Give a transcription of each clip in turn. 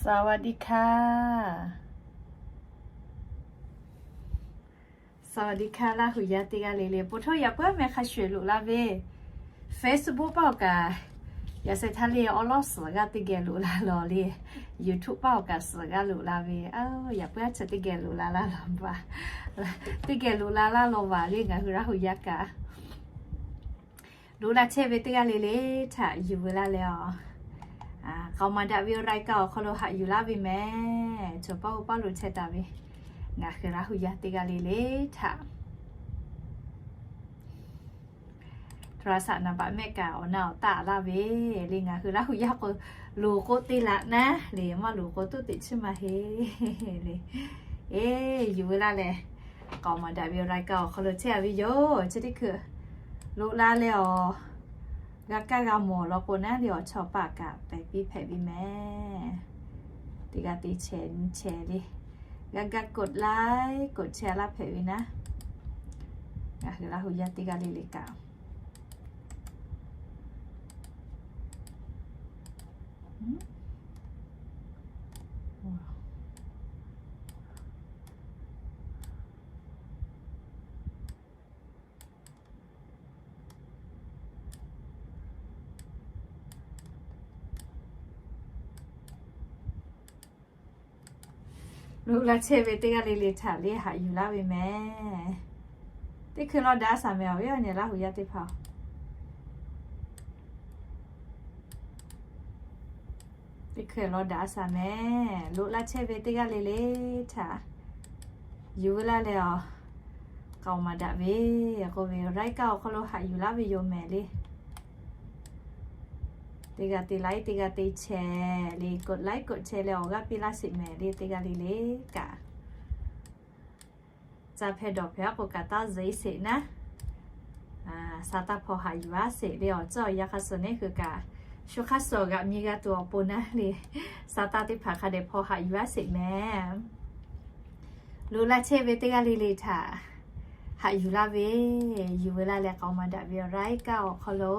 สวัสดีค่ะ Laˇ huˍ yaˇ teˇ g'aˇ le le, po htawˇ yaꞈ puiˉ meh hk'a shuˍ loꞈ la ve Facebook paˆ awˬ kaꞈ, yaꞈ sheh htaˇ le awˉ lawˉ suhˍ g'aˇ teˇ geh loꞈ la lawˬ le, YouTube paˆ awˬ kaꞈ suhˍ g'aˇ loꞈ la ve, yaꞈ puiˉ a chi teˇ geh loꞈ la laˇ lawˬ baˬ, teˇ geh loꞈ la laˇ lawˬ baˬ le ngaˬ hui Laˇ huˍ yaˇ kaꞈ. Loꞈ la chehˇ ve teˇ g'aˇ le le htaꞈ yuˬ veu laˇ leh awˬ, k'aoˍ maˍ daꞈ ve awˬ รายการ awˬ hk'aw lo haꞈ yuˬ laˇ ve mehˬ. Cawˬ paˇ oˇ paˇ lo chehˇ taˍ ve ngaˬ hui Laˇ huˍ yaˇ teˇ g'aˇ le le htaꞈ โทรศัพท์ naˍ baꞈ mehˆ kaꞈ awˬ na awˬ taˆ laˇ ve le ngaˬ hui Laˇ huˍ yaˇ k'o, loˍ k'o te laꞈ naˉ le, maˇ loˍ k'o toˆ teꞈ chiˇ ma heˆ le. Eˬ, yuˬ veu laˇ leh, k'aoˍ maˍ daꞈ ve awˬ รายการ awˬ hk'aw lo chehˇ a ve yoˬ. Chi teˇ hkui loꞈ la leh awˬ, g'a kaˇ g'a mawˬ law k'o naˉ le awˬ chawˇ paˍ kaꞈ pehˬ piˇ hpehꞈ ve mehˬ. Teˇ g'aˇ te chehˇ nyi chehˇ le, g'a ga กดไลค์ กดแชร์ laˇ hpehꞈ ve naˉ, ngaˬ hui Laˇ huˍ yaˇ teˇ g'aˇ le le kaꞈ Loꞈ la chehˇ ve teˇ g'aˇ le le htaꞈ le haꞈ yuˬ laˇ ve mehˬ. Teˇ hkui lawˇ daꞈ a shaˍ mehˬ awˬ viˉ awˬ nyi Laˇ huˍ yaˇ teˇ hpaˍ-oˬ. Teˇ hkui lawˇ daꞈ a shaˍ mehˬ. Loꞈ la chehˇ ve teˇ g'aˇ le le htaꞈ yuˬ veu laˇ leh awˬ, k'aoˍ maˍ daꞈ ve k'oˆ ve รายการ awˬ hk'aw lo haꞈ yuˬ laˇ ve yoˬ mehˬ le. Teˇ g'aˇ te ไลค์ teˇ g'aˇ te แชร์ le, กดไลค์ กดแชร์ leh awˬ g'aˇ piˇ laˇ sheˍ mehˬ le teˇ g'aˇ le le kaꞈ. Ca hpeh dawˬ hpeh aˉ k'o kaꞈ taˇ zeꞈ sheˍ naˉ, sa taˇ hpaw haꞈ yuˬ aˉ sheˍ le awˬ cawˇ awˬ yanˇ hk'a suhˍ neˉ hui kaꞈ, shu hk'aˇ suh awˬ g'aꞈ mi g'a tuˬ awˬ pon naˉ le, sa taˇ teˇ hpaˍ hk'a dehꞈ hpaw haꞈ yuˬ aˉ sheˍ mehˬ. Loꞈ la chehˇ ve teˇ g'aˇ le le htaꞈ haꞈ yuˬ laˇ ve, yuˬ veu laˇ leh k'aoˍ maˍ daꞈ ve awˬ รายการ awˬ hk'aw lo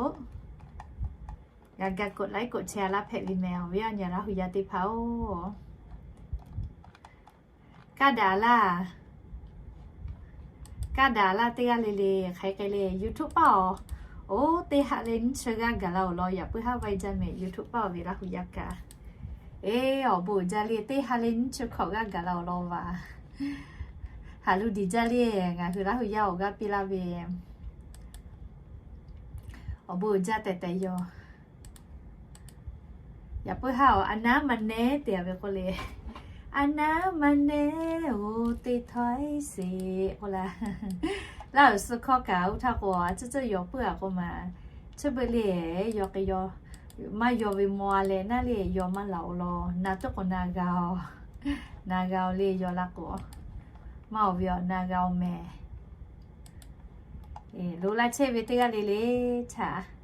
g'a ga กดไลค์ กดแชร์ laˇ hpehꞈ ve mehˬ awˬ viˉ awˬ nyi Laˇ huˍ yaˇ teˇ hpaˍ-oˬ. Kaˇ daꞈ laˇ, kaˇ daꞈ laˇ teˇ g'aˇ le le hk'aˬ hk'e le YouTube paˆ awˬ, oˇ teˇ ha leh nyiˇ chi g'aˇ gaˬ la awˬ lawn yaꞈ puiˉ haˉ vaiˇ jaˇ mehˬ YouTube paˆ awˬ ve Laˇ huˍ yaˇ kaꞈ. Eˬ, awˬ bon uiˍ jaˇ le teˇ ha leh nyiˇ chi hkawꞈ g'aˇ gaˬ la awˬ lawn vaˬ. Haꞈ lu diˬ jaˇ le ngaˬ hui Laˇ huˍ yaˇ awˬ g'aˇ piˇ laˇ ve awˬ bon uiˍ jaˇ tehꞈ tehꞈ yoˬ. Yaꞈ puiˉ haˉ awˬ a naˉ ma nehˉ te a ve k'oˆ le, a naˉ ma nehˉ oˬ teˇ htawˇ sheˍ k'oˆ la. Laˇ huˍ suh hkawˇ kaꞈ oˇ htaˇ k'o a ciˉ ciˉ yaw puiˉ a k'oˆ ma. Chi beuꞈ le, yaw k'ai yaw, maˇ yaw ve maw a leh naˉ le yaw maˇ laˬ awˬ lawn na tuˉ k'o na g'a oˬ, na g'a oˬ le yaw la k'o, maˇ oˬ ve awˬ na g'a oˬ mehˬ. Loꞈ la chehˇ ve teˇ g'aˇ le le htaꞈ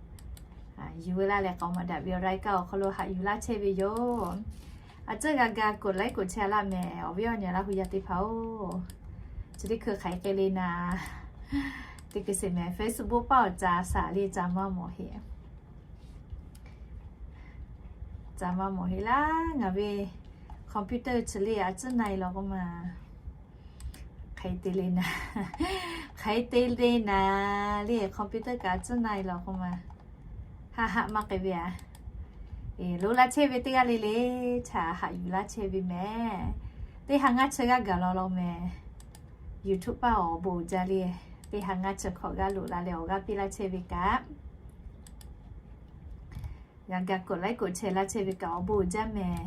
yuˬ veu laˇ leh k'aoˍ maˍ daꞈ ve awˬ รายการ awˬ hk'aw lo haꞈ yuˬ laˇ chehˇ ve yoˬ. A ciˉ g'a ga กดไลค์ กดแชร์ laˇ mehˬ awˬ viˉ awˬ nyi Laˇ huˍ yaˇ teˇ hpaˍ-oˬ. Chi teˇ hkui hk'aˬ hk'e le na, teˇ hkui sheˍ mehˬ Facebook paˆ awˬ ca shaˍ le ca maˇ mawˬ heˆ. Ca maˇ mawˬ heˆ laˇ ngaˬ ve computer chi le a ciˉ na e law k'oˆ ma. Hk'aˬ hk'e te le na, hk'aˬ hk'e te le na le computer kaꞈ a ciˉ na e law k'oˆ ma. Haˆ haˆ maˇ k'ai ve a. Loꞈ la chehˇ ve teˇ g'aˇ le le htaꞈ haꞈ yuˬ laˇ chehˇ ve mehˬ. Teˇ ha ngaˇ chi g'aˇ gaˬ law law mehˬ. YouTube paˆ awˬ bon uiˍ jaˇ le. Teˇ ha ngaˇ chi hkawꞈ g'aˇ loꞈ la leh awˬ g'aˇ piˇ laˇ chehˇ ve kaꞈ, g'a ga กดไลค์ กดแชร์ laˇ chehˇ ve kaꞈ awˬ bon uiˍ jaˇ mehˬ.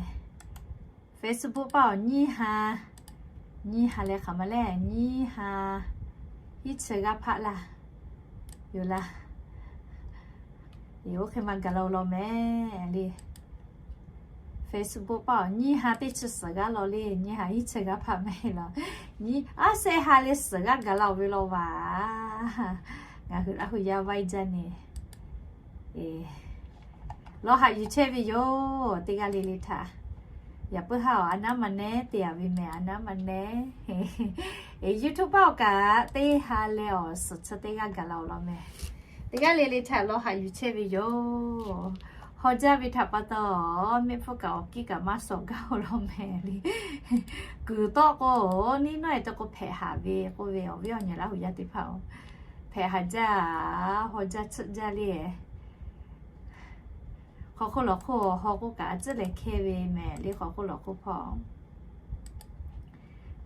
Facebook paˆ awˬ nyiˇ ha, nyiˇ ha leh hk'aˬ ma lehˬ nyiˇ ha hiˉ chi g'aˇ hpaˆ laˇ yoˬ laˇ. Oˇ hk'e ma gaˬ la awˬ lawn mehˬ le. Facebook paˆ awˬ nyiˇ ha teˇ chi suhˍ g'aˇ law le, nyiˇ ha hiˉ chi g'aˇ hpaˆ mehˬ law. Nyiˇ aˉ shehˆ ha leh suhˍ g'aˇ gaˬ la awˬ ve law vaˬ. Ngaˬ hui Laˇ huˍ yaˇ vaiˇ jaˇ ne. Lawˇ haꞈ yuˬ chehˇ ve yoˬ teˇ g'aˇ le le htaꞈ. Yaꞈ puiˉ haˉ awˬ a naˉ ma nehˉ te a ve mehˬ a naˉ ma nehˉ. YouTube paˆ awˬ kaꞈ teˇ ha leh awˬ suhˍ chi teˇ g'aˇ gaˬ la awˬ lawn mehˬ. Teˇ g'aˇ le le htaꞈ lawˇ haꞈ yuˬ chehˇ ve yoˬ. Haw jaˇ ve htaꞈ pa taw, mehˆ hpfuhˇ kaꞈ awˬ kiˇ kaꞈ maˇ shawˍ gaˇ-oˬ law mehˍ le. Kuiˬ tawˆ k'o, neˇ nawˉ-e tawˇ k'o hpehꞈ haˍ ve k'oˆ ve awˬ viˉ awˬ nyi Laˇ huˍ yaˇ teˇ hpaˍ-oˬ, hpehꞈ haˍ jaˇ, haw jaˇ tsuhˆ jaˇ le. Hk'aw hk'oˆ lawˬ hk'oˆ haw k'oˆ kaꞈ a tcuhˉ leh hkehˇ ve mehˍ le, hk'aw hk'oˆ lawˬ hk'oˆ hpawˇ.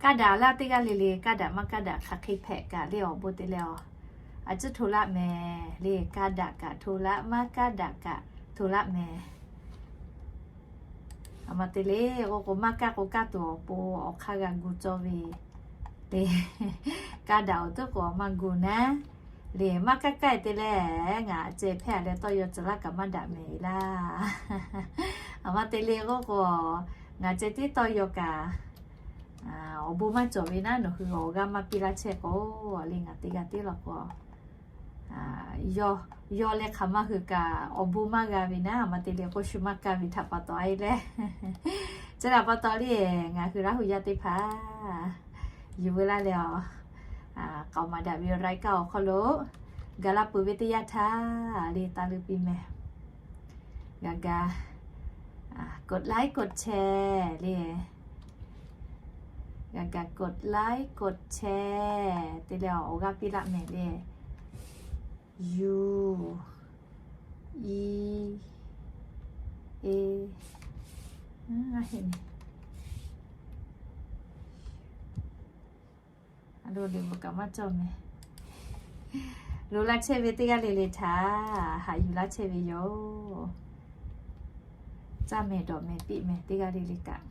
Kaˇ daꞈ laˇ teˇ g'aˇ le le, kaˇ daꞈ maˇ kaˇ daꞈ hk'aˬ hk'e hpehꞈ kaꞈ le awˬ bon te leh a, a tcuhˉ hto laˆ mehˍ le. Kaˇ daꞈ kaꞈ hto laˆ, maˇ kaˇ daꞈ kaꞈ hto laˆ mehˍ. A ma te le k'oˆ k'o, maˇ kaˇ k'o kaˇ tuˬ awˬ pon awˬ hk'aˇ g'a gu cawˇ ve le. Kaˇ daꞈ awˬ tuˉ k'o maˇ gu naˉ le. Maˇ kaˇ kaˇ-e te leh, ngaˬ ceh hpehˇ-a leh tawˇ yaw ceuˬ laˇ kaꞈ maˇ daꞈ mehˍ laˇ. A ma te le k'oˆ k'o, ngaˬ ceh tiˉ tawˇ yaw kaꞈ awˬ bon maˇ cawˬ ve naˉ, nawˬ hui awˬ g'aˇ maˇ piˇ laˇ chehˇ k'o, le ngaˬ teˇ g'aˇ tiˉ law k'o, yawˇ leh hk'aˬ maˇ hui kaꞈ awˬ bon maˇ g'a ve naˉ, a ma te le k'o shu maˇ kaˇ ve htaꞈ pa taw a e leh, chi htaꞈ pa taw le, ngaˬ hui Laˇ huˍ yaˇ teˇ hpaˍ yuˬ veu laˇ leh a, k'aoˍ maˍ daꞈ ve raiˉ kaˆ awˬ hk'aw lo gaˬ la peuˬ ve teˇ yanˇ htaˇ le, taˇ leuˆ piˇ mehˍ. G'a ga กดไลค์ กดแชร์ le, g'a ga กดไลค์ กดแชร์ te leh awˬ g'aˇ piˇ laˆ mehˍ le. U, i, e, a, a heˆ mehˍ. A lo le, mvuhˇ kaꞈ maˇ cawˇ mehˍ. Loꞈ laˇ chehˇ ve teˇ g'aˇ le le htaꞈ haꞈ yuˬ laˇ chehˇ ve yoˬ. Caˇ mehˍ dawˬ mehˍ piˇ mehˍ teˇ g'aˇ le le kaꞈ.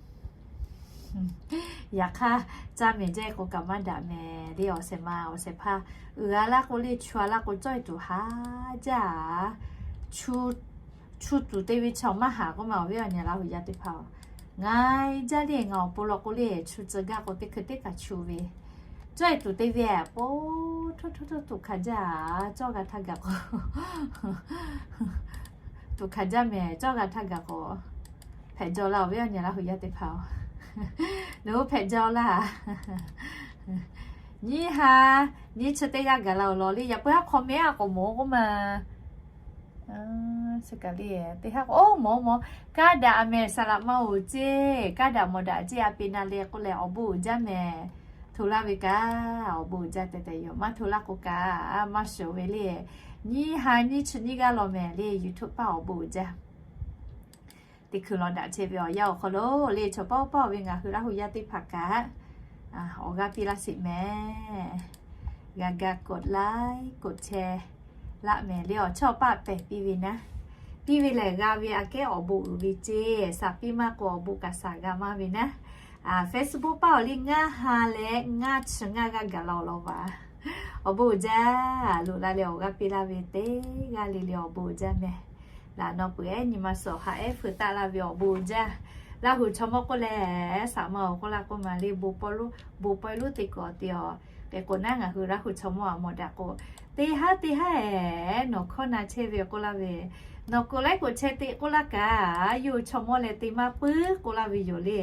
Yaꞈ hk'aˇ, caˇ mehˍ jaˇ k'o kaꞈ maˇ daꞈ mehˍ le. Awˬ shehˍ ma awˬ shehˍ hpaˇ uiˍ a laˇ k'o le, chu a laˇ k'o cawˇ e tuˬ haˉ jaˇ. Chu tuˬ te ve chaw maˇ haˍ k'oˆ ma, awˬ viˉ awˬ nyi Laˇ huˍ yaˇ teˇ hpaˍ-oˬ, ngaˬ jaˇ le ngaˬ awˬ pon law k'o le, chu tcuh gaˇ k'o teˇ hkui teˇ kaꞈ chu ve, cawˇ e tuˬ te ve po htoˇ htoˇ htoˇ tuꞈ hkanˍ jaˇ. Cawˇ g'a htaˇ gaˬ k'o, tuꞈ hkanˍ jaˇ mehˍ. Cawˇ g'a htaˇ gaˬ k'o, hpehꞈ jaw laˇ, awˬ viˉ awˬ nyi Laˇ huˍ yaˇ teˇ hpaˍ-oˬ. Nawˬ hui hpehꞈ jaw laˇ. Nyiˇ ha nyiˇ chi teˇ g'aˇ gaˬ la awˬ lawn le. Yaꞈ puiˉ haˉ hk'aw mehˉ a k'awꞈ mawˬ k'oˆ ma. Chi kaꞈ le, teˇ haˉ k'o, oˇ mawˬ mawˬ, kaˇ daꞈ mehˍ, saˍ laꞈ ma-oˬ ceˇ, kaˇ daꞈ mawˬ daꞈ ceˇ, a pe na le k'oˆ leh awˬ bon uiˍ jaˇ mehˍ. Hto laˇ ve kaꞈ awˬ bon uiˍ jaˇ tehꞈ tehꞈ yoˬ. Maˇ hto laˇ k'o kaꞈ maˇ shawˍ ve le. Nyiˇ ha nyiˇ chi nyiˇ g'aˇ law mehˍ le, YouTube paˇ awˬ bon uiˍ jaˇ. Teˇ hkui law daꞈ chehˇ ve awˬ yanˇ awˬ hk'aw lo le, chaw paw paw ve ngaˬ hui Laˇ huˍ yaˇ teˇ hpaˍ kaꞈ awˬ g'aˇ piˇ laˇ sheˍ mehˍ. G'a ga กดไลค์ กดแชร์ laˆ mehˍ le. Awˬ chawˇ paˆ pehˬ piˇ ve naˉ, piˇ ve lehˬ g'a ve aꞈ kehˉ awˬ bon uiˍ ve ceˇ. Saˍ piˇ maˇ k'o awˬ bon kaꞈ saˍ g'a maˇ ve naˉ. Facebook paˇ awˬ le ngaˇ ha leh ngaˇ chi ngaˇ g'aˇ gaˬ la awˬ lawn vaˬ. Awˬ bon uiˍ jaˇ. Loꞈ la leh awˬ g'aˇ piˇ laˇ ve teˇ g'aˇ le le awˬ bon uiˍ jaˇ mehˍ. Laꞈ naw peuˬ ehˉ nyi ma suhˍ ha ehˉ feu taˆ laˇ ve awˬ bon uiˍ jaˇ. Laˇ huˍ chaw mawˇ k'oˆ leh, saˍ ma awˬ k'oˆ laˇ k'oˆ ma le, bon pawehˇ lonˉ te kuiˬ awˬ te awˬ. Hk'e k'o naˉ, ngaˬ hui Laˇ huˍ chaw mawˇ a mawˬ daꞈ k'o, teˇ haˉ teˇ haˉ ehˉ nawˬ hkawˇ na chehˇ ve k'oˆ laˇ ve, nawˬ กดไลค์ กดแชร์ te k'oˆ laˇ kaꞈ, yawˇ hui chaw mawˇ leh te maˇ puiˉ k'oˆ laˇ ve yoˬ le.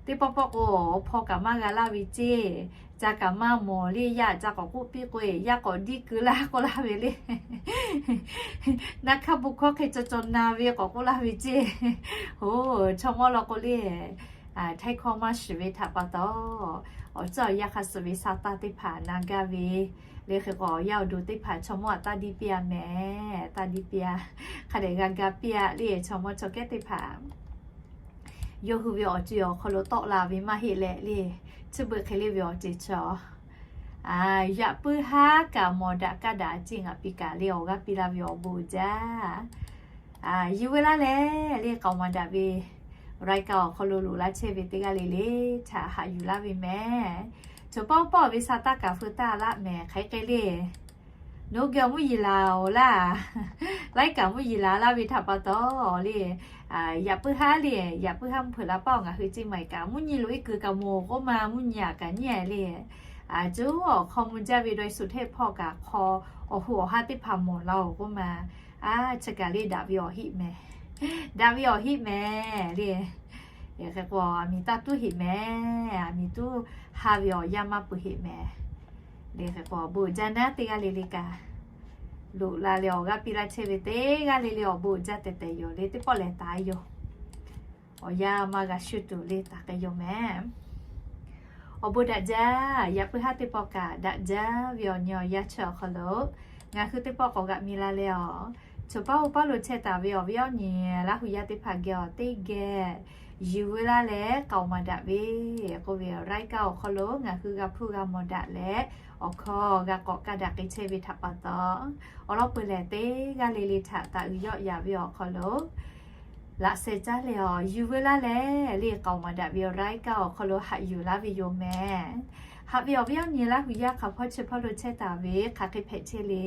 Teˇ pawˆ pawˆ k'o, hpaw kaꞈ maˇ g'a laˇ ve ceˇ. Ca kaꞈ maˇ mawˬ le, yaˇ ca k'awꞈ k'oˆ piˇ k'o, yaˇ k'awꞈ diˇ keu laˇ k'oˆ laˇ ve le. Naˇ hk'aˇ bon hkawˇ hk'e caw caw na ve k'awꞈ k'oˆ laˇ ve ceˇ. Oˬ, chaw mawˇ law k'o le, htaiˇ hkawˇ maˇ shiˍ ve htaꞈ pa taw, awˬ ceuˬ awˬ yanˇ hk'a suh ve sa taˇ teˇ hpaˍ na gaˇ ve le. Hk'e k'o, awˬ yaˇ awˬ duˬ teˇ hpaˍ chaw mawˇ a taˇ diˇ piˇ a mehˍ, taˇ diˇ piˇ a. Hk'a dehꞈ g'a ga piˇ a le, chaw mawˇ chaw kehˉ teˇ hpaˍ yawˇ hui ve awˬ ceuˬ awˬ hk'aw lo tawˆ la ve maˇ heˆ leh le, chi beuꞈ hk'e le ve awˬ ceuˬ chaw, yaꞈ puiˉ haˉ kaꞈ mawˬ daꞈ kaˇ daꞈ a ciˉ ngaˬ piˇ kaꞈ le awˬ g'aˇ piˇ laˇ ve awˬ bon uiˍ jaˇ. Yuˬ veu laˇ leh le, k'aoˍ maˍ daꞈ ve รายการ awˬ hk'aw lo loꞈ laˇ chehˇ ve teˇ g'aˇ le le htaꞈ haꞈ yuˬ laˇ ve mehˍ. Chaw paw paw ve sa taˇ kaꞈ feu taˇ laˇ mehˍ. Hk'e k'ai le, nawˬ hui geh awˬ mvuhˇ yeˬ laˬ-oˬ laˇ, laiˉ kaꞈ mvuhˇ yeˬ laˬ laˇ ve htaꞈ pa taw le, yaꞈ puiˉ haˉ le, yaꞈ puiˉ haˉ mvuhˇ hpeuꞈ la paˇ awˬ ngaˬ hui ceˇ maˬ kaꞈ mvuhˇ nyi loꞈ e kuiˬ kaꞈ mawˬ k'oˆ ma, mvuhˇ nyi aꞈ kaꞈ nyi le. Aˬ, cuˉ awˬ hk'aw mvuh jaˇ ve dawˇ e suhˍ hteˇ hpawˇ kaꞈ hk'aw awˬ hoꞈ awˬ ha teˇ hpaˍ mawˬ la-oˬ k'oˆ ma. A, chi kaꞈ le daꞈ ve awˬ heˆ mehˍ. Daꞈ ve awˬ heˆ mehˍ le. Hk'e k'o, aˬ miˍ taˇ tuˉ heˆ mehˍ. Aˬ miˍ tuˉ ha ve awˬ yanˇ maˇ peuˬ heˆ mehˍ. Le hk'e k'o, awˬ bon uiˍ jaˇ naˉ teˇ g'aˇ le le kaꞈ. loꞈ la leh awˬ g'aˇ piˇ laˇ chehˇ ve teˇ g'aˇ le le awˬ bon uiˍ jaˇ tehꞈ tehꞈ yoˬ le. Teˇ pawˆ lehˬ taˍ yoˬ. Awˬ yanˇ maˇ g'a shu tuˬ le taˍ k'ai yoˬ mehˍ. Awˬ bon daꞈ jaˇ. Yaꞈ puiˉ haˉ teˇ pawˆ kaꞈ daꞈ jaˇ ve awˬ nyi awˬ yanˇ chi awˬ hk'aw lo ngaˬ hui teˇ pawˆ k'awꞈ g'aꞈ mi la leh awˬ, choˬ paˉ oˇ paˉ lo chehˇ taˍ ve awˬ viˉ awˬ nyi Laˇ hu yaˇ teˇ hpaˍ geh awˬ teˇ geh yuˬ veu laˇ leh k'aoˍ maˍ daꞈ ve k'oˆ ve awˬ รายการ awˬ hk'aw lo ngaˬ hui g'a hpuˇ g'a mawˬ daꞈ leh awˬ hkawˇ g'a k'awꞈ kaˇ daꞈ k'ai chehˇ ve htaꞈ pa taw, awˬ lawn peuˬ lehˬ teˇ g'aˇ le le htaꞈ taˍ uiˍ yawˆ yaꞈ ve awˬ hk'aw lo laꞈ sheh caˉ leh awˬ yuˬ veu laˇ leh le k'aoˍ maˍ daꞈ ve awˬ รายการ awˬ hk'aw lo haꞈ yuˬ laˇ ve yoˬ mehˍ. Haꞈ ve awˬ viˉ awˬ nyi Laˇ hu yaˇ hk'aˬ hpawˇ chi hpawˇ lo chehˇ taˍ ve hk'aˬ hk'e hpehꞈ chehˇ le.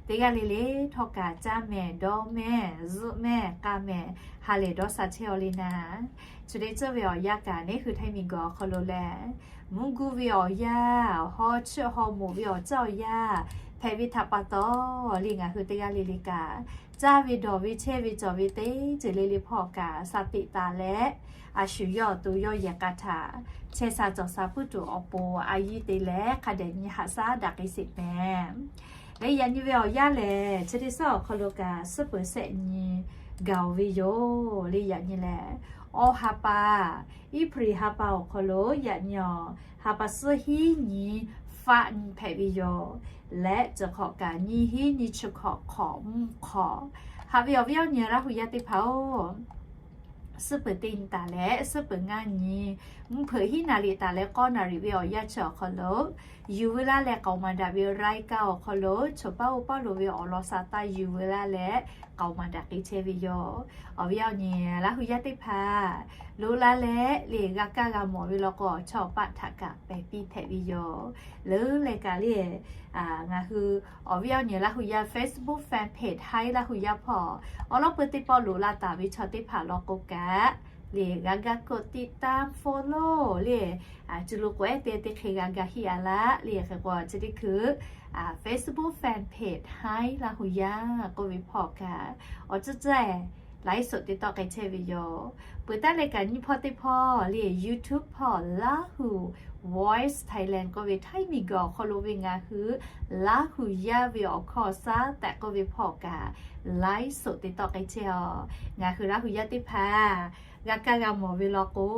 Teˇ g'aˇ le le htawˇ kaꞈ caˇ mehˍ, dawˇ mehˍ, zuhˆ mehˍ, k'a mehˍ, ha lehˬ dawˇ sha chehˇ aw le naˍ. Chi teˇ ceuˬ ve awˬ yanˇ kaꞈ neˉ hui Htaiˇ miˬ guiˬ awˬ hk'aw lo lehˬ, mvuhˇ guˇ ve awˬ yanˇ, haw chiˇ haw moˍ ve awˬ caˇ awˬ yanˇ hpehꞈ ve htaꞈ pa taw le ngaˬ hui teˇ g'aˇ le le kaꞈ caˇ ve dawˬ ve chehˇ ve cawˬ ve teˇ ceuˬ le le hpawˇ kaꞈ sha teꞈ taˍ leh, a shu yawˇ awˬ to yawˇ yehˬ k'a htaꞈ chehˇ sha cawˬ sha puiˉ tuˬ awˬ pon a yiˇ te leh hk'a dehꞈ nyi haꞈ shaˉ daꞈ k'ai sheˍ mehˍ. Le yaꞈ nyi ve awˬ yanˇ lehˬ chi teˇ suhˉ awˬ hk'aw lo kaꞈ suhˉ peuˬ shehˆ nyi gaˬ oˬ ve yoˬ. Le yaꞈ nyi lehˬ, awˬ ha pa, April ha pa awˬ hk'aw lo yaꞈ nyi awˬ ha pa suhˉ hiˉ nyi faˆ nyi hpehꞈ ve yoˬ. Leh cawˬ hk'awꞈ kaꞈ nyiˇ hiˉ nyiˇ chi hkawꞈ hk'awꞈ mvuhˇ hk'awꞈ. Haꞈ ve awˬ viˉ awˬ nyi Laˇ hu yaˇ teˇ hpaˍ-oˬ, suhˉ peuˬ teˇ nyi taˍ leh suhˉ peuˬ ngaˇ nyi, mvuhˇ hpeuꞈ hiˉ naˍ riˍ taˍ leh k'awˇ naˍ riˍ ve awˬ yanˇ chi awˬ hk'aw lo yuˬ veu laˇ leh k'aoˍ maˍ daꞈ ve รายการ awˬ hk'aw lo choˬ paˉ oˇ paˉ lo ve awˬ lawn sha taˇ yuˬ veu laˇ leh k'aoˍ maˍ daꞈ k'ai chehˇ ve yoˬ. Awˬ viˉ awˬ nyi Laˇ hu yaˇ teˇ hpaˍ loꞈ la leh le g'a kaˇ g'a mawˬ ve law k'o, awˬ chawˇ awˬ paˆ htaꞈ kaꞈ pehˬ piˇ hpehꞈ ve yoˬ. Leuˉ leh kaꞈ le ngaˬ hui awˬ viˉ awˬ nyi Laˇ hu yaˇ Facebook fan page Htaiˇ Laˇ hu yaˇ hpawˇ awˬ lawn peuˬ teˇ pawˆ loꞈ la taˍ ve chaw teˇ hpaˍ law k'o kaꞈ le g'a ga กดติดตาม follow le, cuˬ lo k'awꞈ ehˉ te teˇ hk'e g'a ga hiˆ a laˇ le. Hk'e k'o chi teˇ hkui Facebook fan page Htaiˇ Laˇ hu yaˇ k'oˆ ve hpawˇ kaꞈ awˬ tcuhˇ tcuhˇ laiˉ suhˍ te tawˆ k'ai chehˇ ve yoˬ. Peuˬ taˉ leh kaꞈ nyiˇ hpawˇ teˇ hpawˇ le YouTube hpawˇ Laˇ hu Voice Thailand k'oˆ ve Htaiˇ miˬ guiˬ awˬ hk'aw lo ve ngaˬ hui Laˇ hu yaˇ ve awˬ hkawˇ shaˉ tehꞈ k'oˆ ve hpawˇ kaꞈ laiˉ suhˍ te tawˆ k'ai chehˇ a. Ngaˬ hui Laˇ hu yaˇ teˇ hpaˍ g'a kaˇ g'a mawˬ ve law k'o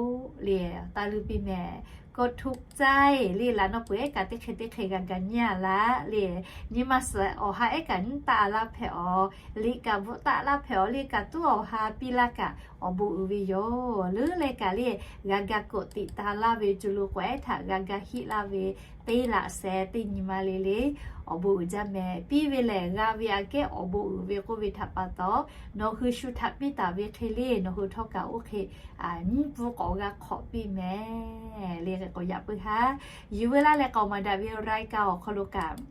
le, taˇ luˇ piˇ mehˍ. กดถูกใจ le laꞈ naw peuˬ ehˉ kaꞈ teˇ hk'e teˇ hk'e g'a ga nyi a laˇ le. Nyi ma suhˍ awˬ ha ehˉ kaꞈ nyiˇ taˆ a laˇ hpehꞈ awˬ, liꞈ kaꞈ bvuhꞈ taˆ laˇ hpehꞈ awˬ le kaꞈ tuˉ awˬ ha piˇ laˇ kaꞈ awˬ bon uiˍ ve yoˬ. Leuˉ leh kaꞈ le g'a ga กดติดตาม laˇ ve cuˬ lo k'awꞈ ehˉ htaꞈ g'a ga hiˆ laˇ ve teˇ laꞈ sheh teˇ nyi ma le le awˬ bon uiˍ jaˇ mehˍ. Piˇ ve lehˬ g'a ve aꞈ kehˉ awˬ bon uiˍ ve k'oˆ ve htaꞈ pa taw, nawˬ hui shu htaꞈ piˇ taˍ ve hk'e le nawˬ hui htawˇ kaꞈ oˇ hk'e nyiˇ pfuhˇ k'awꞈ g'a hk'awꞈ piˇ mehˍ. Le k'o yaꞈ puiˉ haˉ yuˬ veu laˇ leh k'aoˍ maˍ daꞈ ve รายการ awˬ hk'aw lo kaꞈ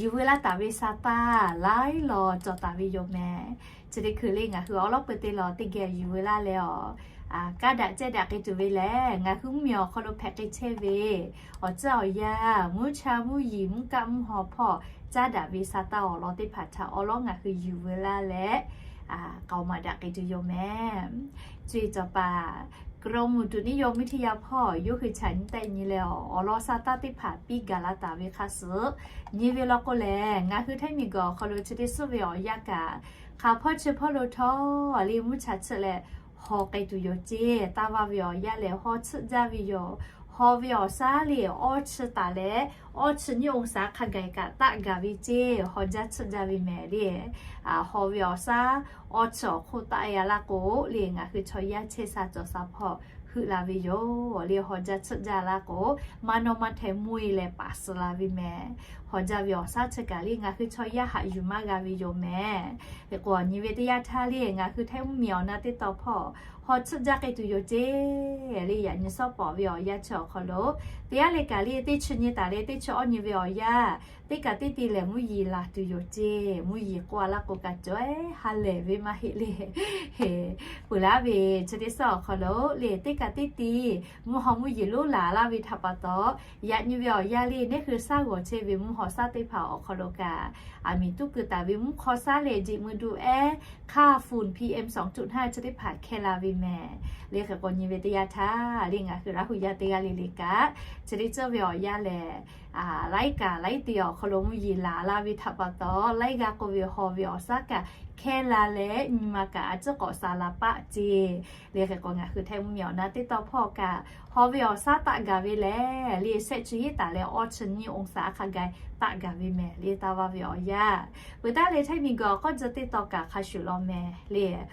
yuˬ veu laˇ taˍ ve sha taˇ laiˉ law cawˬ taˍ ve yoˬ mehˍ. Chi teˇ hkui le ngaˬ hui awˬ lawn peuˬ teˇ law teˇ geh yuˬ veu laˇ leh awˬ, kaˇ daꞈ cehˇ daꞈ k'ai tuˬ ve lehˬ ngaˬ hui mvuhˇ miˬ awˬ hk'aw lo hpehꞈ k'ai chehˇ ve awˬ tcuhˇ awˬ yanˇ, mvuhˇ cha mvuhˇ yiˍ mvuhˇ kaˆ mvuhˇ haw hpawˇ caˉ daꞈ ve sha taˇ awˬ lawn teˇ hpaˍ htaꞈ awˬ lawn ngaˬ hui yuˬ veu laˇ leh k'aoˍ maˍ daꞈ k'ai tuˬ yoˬ mehˍ. Cuˇ yiˍ cawˬ paˍ กรมอุตุนิยมวิทยา hpawˇ yawˇ hui htaꞈ nyi tehˆ nyi leh awˬ, awˬ lawn sha taˇ teˇ hpaˍ piˇ gaˬ la taˍ ve hk'a suhˍ nyi ve law k'o lehˬ, ngaˬ hui Htaiˇ miˬ guiˬ awˬ hk'aw lo chi teˇ suhˉ ve awˬ yanˇ kaꞈ hk'aˬ hpawˇ chi hpawˇ lo htawˇ le mvuhˇ cha chiˇ leh haw k'ai tuˬ yoˬ ceˇ. Taˇ vaˇ ve awˬ yanˇ lehˬ haw chiˇ jaˇ ve yoˬ. Haw ve awˬ shaˉ le awˇ chi taˍ leh awˇ chi nyiˇ องศา hk'a gaˬ kaꞈ taˆ gaˬ ve ceˇ. Haw jaˇ chiˇ jaˇ ve mehˍ le. Haw ve awˬ shaˉ awˇ chi awˬ hk'oˆ taˆ a laˇ k'o le ngaˬ hui chaw yaˇ chehˇ sha cawˬ sha hpawˇ heuˆ la ve yoˬ le. Haw jaˇ chiˇ jaˇ laˇ k'o, maˇ nawˇ maˇ hteh mvuhˇ e leh paˍ suh la ve mehˍ. Haw jaˇ ve awˬ shaˉ chi kaꞈ le ngaˬ hui chaw yaˇ haꞈ yuˬ maˇ g'a ve yoˬ mehˍ. Hk'e k'o nyi ve teˇ yanˇ htaˇ le ngaˬ hui Htaiˇ mvuhˇ miˬ awˬ na teˇ taw hpawˇ haw chiˇ jaˇ k'ai tuˬ yoˬ ceˇ. Le yaꞈ nyi suhˉ pawˍ ve awˬ yanˇ chi awˬ hk'aw lo teˇ yanˇ le kaꞈ le teˇ chi nyi taˍ leh teˇ chi awˇ nyi ve awˬ yanˇ teˇ kaꞈ teˇ te lehˬ mvuhˇ yiˍ laˬ tuˬ yoˬ ceˇ. Mvuhˇ yiˍ k'oˆ a laˇ k'o kaꞈ cawˬ ehˉ ha lehˬ ve maˇ heˆ le. Peuˬ laˇ ve chi teˇ suhˉ awˬ hk'aw lo le teˇ kaꞈ teˇ te mvuhˇ haw mvuhˇ yiˍ lonˉ laˬ laˇ ve htaꞈ pa taw, yaꞈ nyi ve awˬ yanˇ le neˉ hui shaˉ g'awˬ chehˇ ve mvuhˇ haw shaˉ teˇ hpaˍ awˬ hk'aw lo kaꞈ aˬ miˍ tuˉ keu taˍ ve mvuhˇ hk'aw shaˉ leh jeꞈ mui du ehˉ hk'aˇ ฝุ่น PM สองจุดห้า chi teˇ hpaˍ hkehˇ la ve mehˍ. Le hk'e k'o nyi ve teˇ yanˇ htaˇ le ngaˬ hui Laˇ hu yaˇ teˇ g'aˇ le le kaꞈ chi teˇ ceuˬ ve awˬ yanˇ lehˬ laiˉ kaꞈ laiˉ te awˬ hk'aw lo mvuhˇ yeˬ laˬ la ve htaꞈ pa taw, laiˉ g'aˇ k'oˆ ve haw ve awˬ shaˉ kaꞈ hkehˇ la leh nyi ma kaꞈ a ciˉ k'awꞈ sha la paˆ ceˇ. Le hk'e k'o ngaˬ hui Htaiˇ mvuhˇmiˬ awˬ na teˇ taw hpawˇ kaꞈ haw ve awˬ shaˉ taˆ gaˬ ve lehˬ, le shehˆ chi hiˉ taˍ leh awˇ chi nyiˇ องศา hk'a gaˬ taˆ gaˬ ve mehˍ le taˇ vaˇ ve awˬ yanˇ. Peuˬ taˉ leh Htaiˇ miˬ guiˬ awˬ k'awˇ jawˇ teˇ taw kaꞈ hk'a shuˍ law mehˍ le.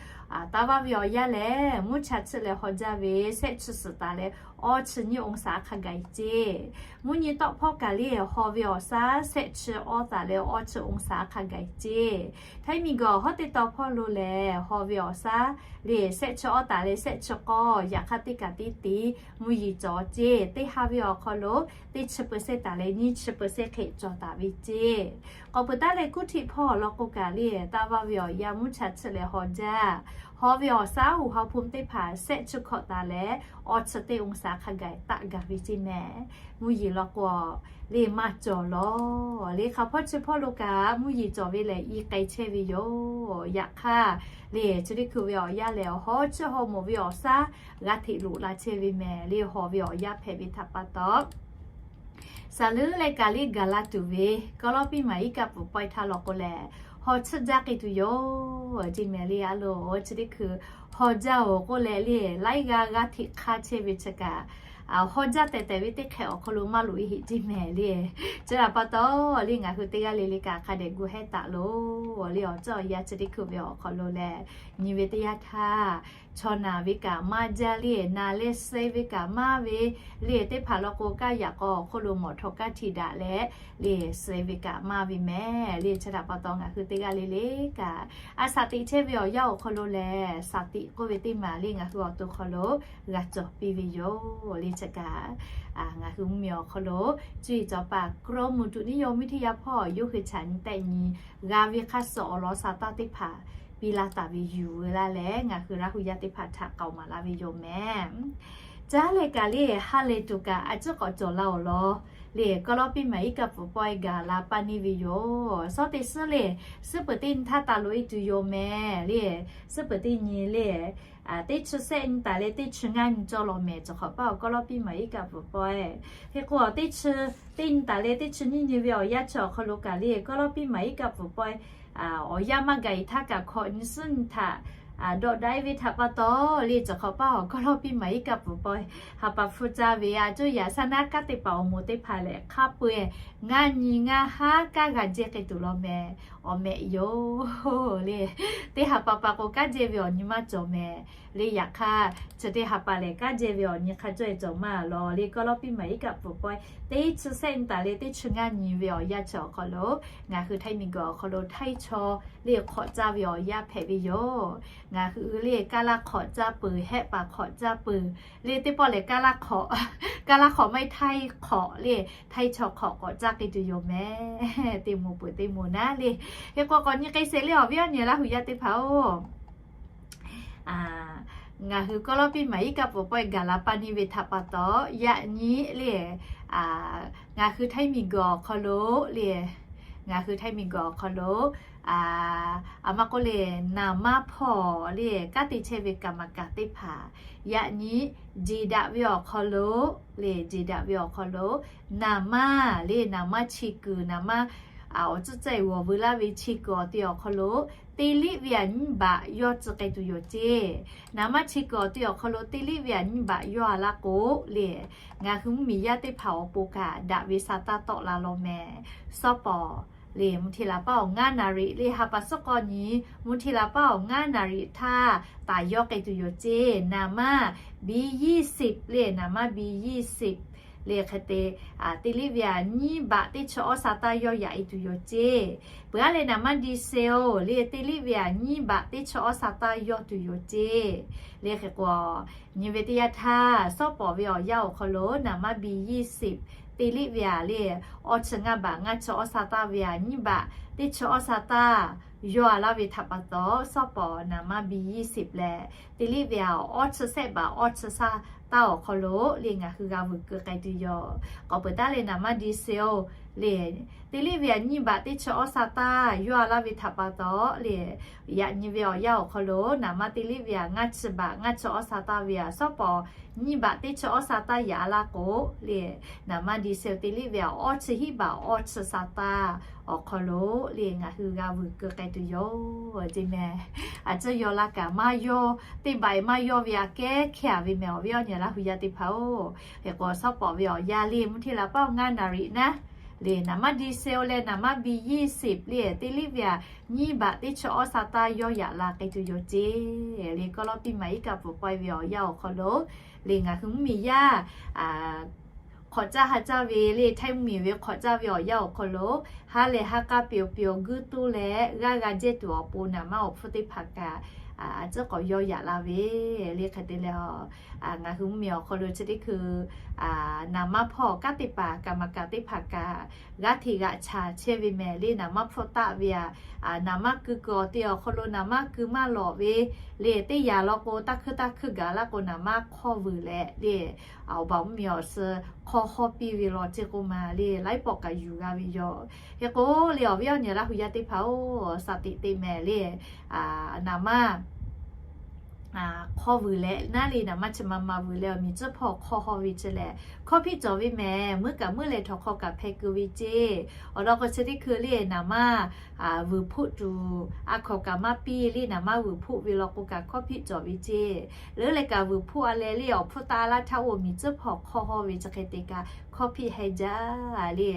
Taˇ vaˇ ve awˬ yanˇ lehˬ, mvuhˇ cha chiˆ leh haw jaˇ ve shehˆ chi suhˍ taˍ leh awˇ chi nyiˇ องศา hk'a gaˬ ceˇ. Mvuhˇ nyi tawˆ hpawˇ kaꞈ le haw ve awˬ shaˉ shehˆ chi awˇ taˍ leh awˇ chi องศา hk'a gaˬ ceˇ. Htaiˇ miˬ guiˬ awˬ hawˉ teˇ taw hpawˇ lo lehˬ, haw ve awˬ shaˉ le shehˆ chi awˇ taˍ leh shehˆ chi k'awˇ yaꞈ hk'aˇ teˇ kaꞈ teˇ te mvuhˇ yeˬ cawˬ ceˇ. Teˇ ha ve awˬ hk'aw lo teˇ chi เปอร์เซ็นต์ taˍ leh nyiˇ chi เปอร์เซ็นต์ hk'e cawˬ taˍ ve ceˇ. K'awꞈ peuˬ taˉ leh kuˇ htiˆ hpawˇ law k'o kaꞈ le taˇ vaˇ ve awˬ yanˇ mvuhˇ cha chiˆ leh haw jaˇ. Haw ve awˬ shaˉ อุณหภูมิ teˇ hpaˍ shehˆ chi hkawꞈ taˍ leh awˇ chi teˇ องศา hk'a gaˬ taˆ gaˬ ve ceˇ mehˍ. Mvuhˇ yeˬ law k'o le maˇ cawˬ law. Le hk'aˬ hpawˇ chi hpawˇ lo kaꞈ mvuhˇ yeˬ cawˬ ve lehˬ i k'ai chehˇ ve yoˬ. Yaꞈ hk'aˇ le chi teˇ hkui ve awˬ yanˇ lehˬ, awˬ hawˉ chi haw mawˬ ve awˬ shaˉ g'a hteꞈ loꞈ la chehˇ ve mehˍ le. Haw ve awˬ yanˇ hpehꞈ ve htaꞈ pa taw, saˍ leuˉ leh kaꞈ le gaˬ la tuˬ ve kawˇ lawˇ piˇ maˍ iˉ kaˆ pfuhˍ pawehˇ htaˇ law k'o lehˬ, haw chiˆ jaˇ k'ai tuˬ yoˬ ceˇ mehˍ le. A loˬ chi teˇ hkui haw jaˇ oˬ k'oˆ leh le laiˉ g'aˇ g'aˇ hteꞈ hk'aˇ chehˇ ve chi kaꞈ, haw jaˇ tehˬ tehˬ ve teˇ hk'ehꞈ awˬ hk'aw lo maˇ loꞈ e heꞈ ceˇ mehˍ le. Chi htaꞈ pa taw le ngaˬ hui teˇ g'aˇ le le kaꞈ hk'a dehꞈ gu hehˉ taˍ loˬ le. Awˬ ceuˬ awˬ yanˇ chi teˇ hkui ve awˬ hk'aw lo lehˬ, nyi ve teˇ yanˇ htaˇ chaw naˬ ve kaꞈ maˇ jaˇ le, naˬ leh suh ve kaꞈ maˇ ve le. Teˇ hpaˍ law k'o kaˇ yaꞈ k'aw awˬ hk'oˆ lo mawˬ htaw kaˇ htiꞈ daꞈ leh le suh ve kaꞈ maˇ ve mehˍ le. Chi htaꞈ pa taw ngaˬ hui teˇ g'aˇ le le kaꞈ a shaˍ tiꞈ chehˇ ve awˬ yanˇ awˬ hk'aw lo lehˬ, shaˍ tiꞈ k'oˆ ve teˇ maˬ le ngaˬ hui awˬ to hk'aw lo g'a cawˬ piˇ ve yoˬ le. Chi kaꞈ ngaˬ hui mvuhˇmiˬ awˬ hk'aw lo cuˇ yiˍ cawˬ paˍ กรมอุตุนิยมวิทยา hpawˇ yawˇ hui chaꞈ nyi tehˆ nyi g'a ve hk'a suhˍ awˬ lawn sha taˇ teˇ hpaˍ piˇ laˇ taˍ ve yuˬ veu laˇ leh ngaˬ hui Laˇ hu yaˇ teˇ hpaˍ htaꞈ k'aoˍ maˍ laˇ ve yoˬ mehˍ. Caˇ leh kaꞈ le ha lehˬ tuˬ kaꞈ a ciˉ k'awꞈ cawˬ la awˬ lawn le kawˇ lawˇ piˇ maˍ iˉ kaˆ pfuhˍ pawehˇ gaˬ la paˇ neˇ ve yoˬ. Suhˉ teˇ suhˉ le suhˉ peuˬ teˇ nyi htaˇ taˍ loꞈ e tuˬ yoˬ mehˍ le. Suhˉ peuˬ teˇ nyi le teˇ chi shehˆ nyi taˍ leh teˇ chi ngaˇ nyi cawˇ law mehˍ. Cawˬ hk'awꞈ paˇ awˬ kawˇ lawˇ piˇ maˍ iˉ kaˆ pfuhˍ pawehˇ hk'e k'o, teˇ chi teˇ nyi taˍ leh teˇ chi nyiˇ nyi ve awˬ yanˇ chi awˬ hk'aw lo kaꞈ le kawˇ lawˇ piˇ maˍ iˉ kaˆ pfuhˍ pawehˇ awˬ yanˇ maˇ gaˬ iˉ htaˇ kaꞈ hkawꞈ nyi suhˉ nyi htaꞈ dawꞈ daꞈ e ve htaꞈ pa taw le cawˬ hk'awꞈ paˇ awˬ kawˇ lawˇ piˇ maˍ iˉ kaˆ pfuhˍ pawehˇ ha pa hpfuhˇ caˇ ve a cuˇ yaꞈ shaˉ naˉ kaˉ teˇ hpaˍ awˬ moˍ teˇ hpaˍ lehˬ hk'a peu-eˬ ngaˇ nyi ngaˇ haˉ kaˇ g'a jehˇ k'ai tuˬ law mehˍ. Awˬ meh yoˬ le. Teˇ ha pa pa k'o kaˇ jehˇ ve awˬ nyi maˇ cawˬ mehˍ le. Yaꞈ hk'aˇ chi teˇ ha pa lehˬ kaˇ jehˇ ve awˬ nyi hk'a cawˇ e cawˬ maˇ law le. Kawˇ lawˇ piˇ maˍ iˉ kaˆ pfuhˍ pawehˇ teˇ chi shehˆ nyi taˍ leh teˇ chi ngaˇ nyi ve awˬ yanˇ chi awˬ hk'aw lo ngaˬ hui Htaiˇ miˬ guiˬ awˬ hk'aw lo Htaiˇ chaw le hk'awꞈ caˇ ve awˬ yanˇ hpehꞈ ve yoˬ. Ngaˬ hui le kaˇ laˇ hk'awꞈ caˇ peuˬ, hehˆ paˍ hk'awꞈ caˇ peuˬ le. Teˇ pawˆ lehˬ kaˇ laˇ hk'awꞈ, kaˇ laˇ hk'awꞈ maˇ heˆ Htaiˇ hk'awꞈ le, Htaiˇ chaw hk'awꞈ k'awꞈ caˇ k'ai tuˬ yoˬ mehˍ. Teˇ moˍ peuˬ teˇ moˍ naˉ le. Hk'e k'o k'awꞈ nyi k'ai sheˍ le awˬ viˉ awˬ nyi Laˇ hu yaˇ teˇ hpaˍ-oˬ. Ngaˬ hui kawˇ lawˇ piˇ maˍ iˉ kaˆ pfuhˍ pawehˇ gaˬ la paˇ neˇ ve htaꞈ pa taw yaꞈ nyi le ngaˬ hui Htaiˇ miˬ guiˬ awˬ hk'aw lo le, ngaˬ hui Htaiˇ miˬ guiˬ awˬ hk'aw lo a maˇ k'oˆ le, naˍ maˇ hpawˇ le kanˉ te chehˇ ve kaˍ maˍ kaˍ teˇ hpaˍ yaꞈ nyi jeˬ daꞈ ve awˬ hk'aw lo le, jeˬ daꞈ ve awˬ hk'aw lo naˍ maˇ le, naˍ maˇ chi kuiˬ, naˍ maˇ awˬ tcuhˉ cehˇ g'awˬ veu laˇ ve chi kuiˬ awˬ te awˬ hk'aw lo teˇ liˆ ve aꞈ nyiˇ baꞈ yawˇ tcuh k'ai tuˬ yoˬ ceˇ. Naˍ maˇ chi kuiˬ awˬ te awˬ hk'aw lo teˇ liˆ ve aꞈ nyiˇ baꞈ yawˇ a laˇ k'o le, ngaˬ hui mvuhˇmiˬ yaˇ teˇ hpaˍ awˬ pon kaꞈ daꞈ ve sha taˇ tawˆ la law mehˍ. Sawˉ pawˍ le mvuhˇ hteˇ la paˉ awˬ ngaˇ naˍ riˍ le ha pa suhˉ k'awˇ nyi mvuhˇ hteˇ la paˉ awˬ ngaˇ naˍ riˍ htaˇ taˍ yawˇ k'ai tuˬ yoˬ ceˇ. Naˍ maˇ บียี่สิบ le, naˍ maˇ บียี่สิบ le hk'e te teˇ liˆ ve aꞈ nyiˇ baꞈ teˇ chi awˇ sha taˇ yawˇ yaꞈ e tuˬ yoˬ ceˇ. Peuˬ aˉ leh naˍ maˇ ดีเซล le teˇ liˆ ve aꞈ nyiˇ baꞈ teˇ chi awˇ sha taˇ yawˇ tuˬ yoˬ ceˇ. Le hk'e k'o, nyi ve teˇ yanˇ htaˇ sawˉ pawˍ ve awˬ yanˇ awˬ hk'aw lo naˍ maˇ บียี่สิบ teˇ liˆ ve aꞈ le awˇ chi ngaˇ baꞈ ngaˇ chi awˇ sha taˇ ve aꞈ nyiˇ baꞈ teˇ chi awˇ sha taˇ yawˇ a laˇ ve htaꞈ pa taw, sawˉ pawˍ naˍ maˇ บียี่สิบ lehˬ teˇ liˇ ve aꞈ awˇ chi sehˆ baꞈ awˇ chi sa taˇ awˬ hk'aw lo le ngaˬ hui g'a vuiˬ keu k'ai tuˬ yoˬ. K'awꞈ peuˬ taˉ le naˍ manˇ diesel le teˇ liˇ ve aꞈ nyiˇ baꞈ teˇ chi awˇ sa taˇ yawˇ a laˇ ve htaꞈ pa taw le, yaꞈ nyi ve awˬ yanˇ awˬ hk'aw lo naˍ manˇ teˇ liˇ ve aꞈ ngaˇ chi baꞈ ngaˇ chi awˇ sa taˇ ve aꞈ shawˉ pawˍ nyiˇ baꞈ teˇ chi awˇ sa taˇ yaꞈ a laˇ k'o le, naˍ manˇ diesel teˇ liˇ ve aꞈ awˇ chi hiˉ baꞈ awˇ chi sa taˇ awˬ hk'aw lo le ngaˬ hui g'a vuiˬ keu k'ai tuˬ yoˬ. Ceˇ mehˍ, a ciˉ yaw la kaꞈ maˇ yawˇ, teˇ baꞈ maˇ yawˇ ve aꞈ kehˉ hkehˇ a ve mehˍ awˬ viˉ awˬ nyi laˇ hui yaˇ teˇ hpaˍ-oˬ. Hk'e k'o shawˉ pawˍ ve awˬ yanˇ le mvuhˇ hteˇ la paˉ awˬ ngaˇ naˍ riꞈ naˉ le naˍ manˇ diesel leh naˍ manˇ B yehˇ sheˍ le teˇ liˇ ve aꞈ nyiˇ baꞈ teˇ chi awˇ sa taˇ yawˇ yaꞈ la k'ai tuˬ yoˬ ceˇ. Le Kawˇlawˇ piˇ maˍ iˉ kaˆ pfuhˍ pawehˇ ve awˬ yanˇ awˬ hk'aw lo le ngaˬ hui mvuhˇmiˬ yaˇ hk'awꞈ caˇ ha caˇ ve le Htaiˇ mvuhˇmiˬ ve hk'awꞈ caˇ ve awˬ yanˇ awˬ hk'aw lo ha lehˬ ha k'a pyoˬ pyoˬ guiˇ tuˇ leh g'aˇ g'a jehˇ tuˬ awˬ pon naˍ manˇ awˬ hpfuhˇ teˇ hpaˍ kaꞈ a ciˉ k'awꞈ yawˇ yaꞈ la ve le hk'e te leh, ngaˬ hui mvuhˇmiˬ awˬ hk'aw lo chi teˇ hkui naˍ manˇ hpawˇ kanˉ te paˍ kaꞈ maˍ kaꞈ teˇ hpaˍ kaꞈ g'aˇ hteꞈ g'aꞈ chaˍ chehˇ ve mehˍ le naˍ manˇ hpfuhˇ taˆ ve aꞈ, naˍ manˇ keu kuiˬ awˬ te awˬ hk'aw lo naˍ manˇ keu maˇ lawꞈ ve le teˇ yanˇ law k'o taˇ hkuiˇ taˇ hkuiˇ gaˬ laˇ k'o naˍ manˇ hk'awˇ vuiˬ leh le awˬ baˬ mvuhˇmiˬ awˬ suh hk'awˇ hawˇ piˇ ve law ceˇ k'oˆ ma le laiˉ pawˆ kaꞈ yuˬ g'a ve yoˬ. Hk'e k'o le awˬ viˉ awˬ nyi laˇ hui yaˇ teˇ hpaˍ-oˬ, shaˍ tiꞈ te mehˍ le naˍ manˇ hk'awˇ vuiˬ leh naˉ le naˍ manˇ chi ma ma vuiˬ leh awˬ miˬ tcuhˉ hpawˇ hk'awˇ hawˇ ve chi lehˬ hkawˇ hpiˆ cawˬ ve mehˍ. Muiˉ kaꞈ muiˉ leh htawnˍ hk'aw kaꞈ hpeh keu ve ceˇ. Awˬ lawn k'o chi teˇ hkui le naˍ manˇ vuiˬ hpoˆ tuˬ a hkawnˍ kaꞈ maˇ piˇ le naˍ manˇ vuiˬ hpoˆ ve law k'o kaꞈ hkawˇ hpiˆ cawˬ ve ceˇ. Leuˉ leh kaꞈ vuiˬ hpoˆ a leh le awˬ hpfuhˇ taˆ laˇ htaˇ oˇ miˬ tcuhˉ hpawˇ hk'awˇ hawˇ ve chi hk'e te kaꞈ hkawˇ hpiˆ heh jaˇ le.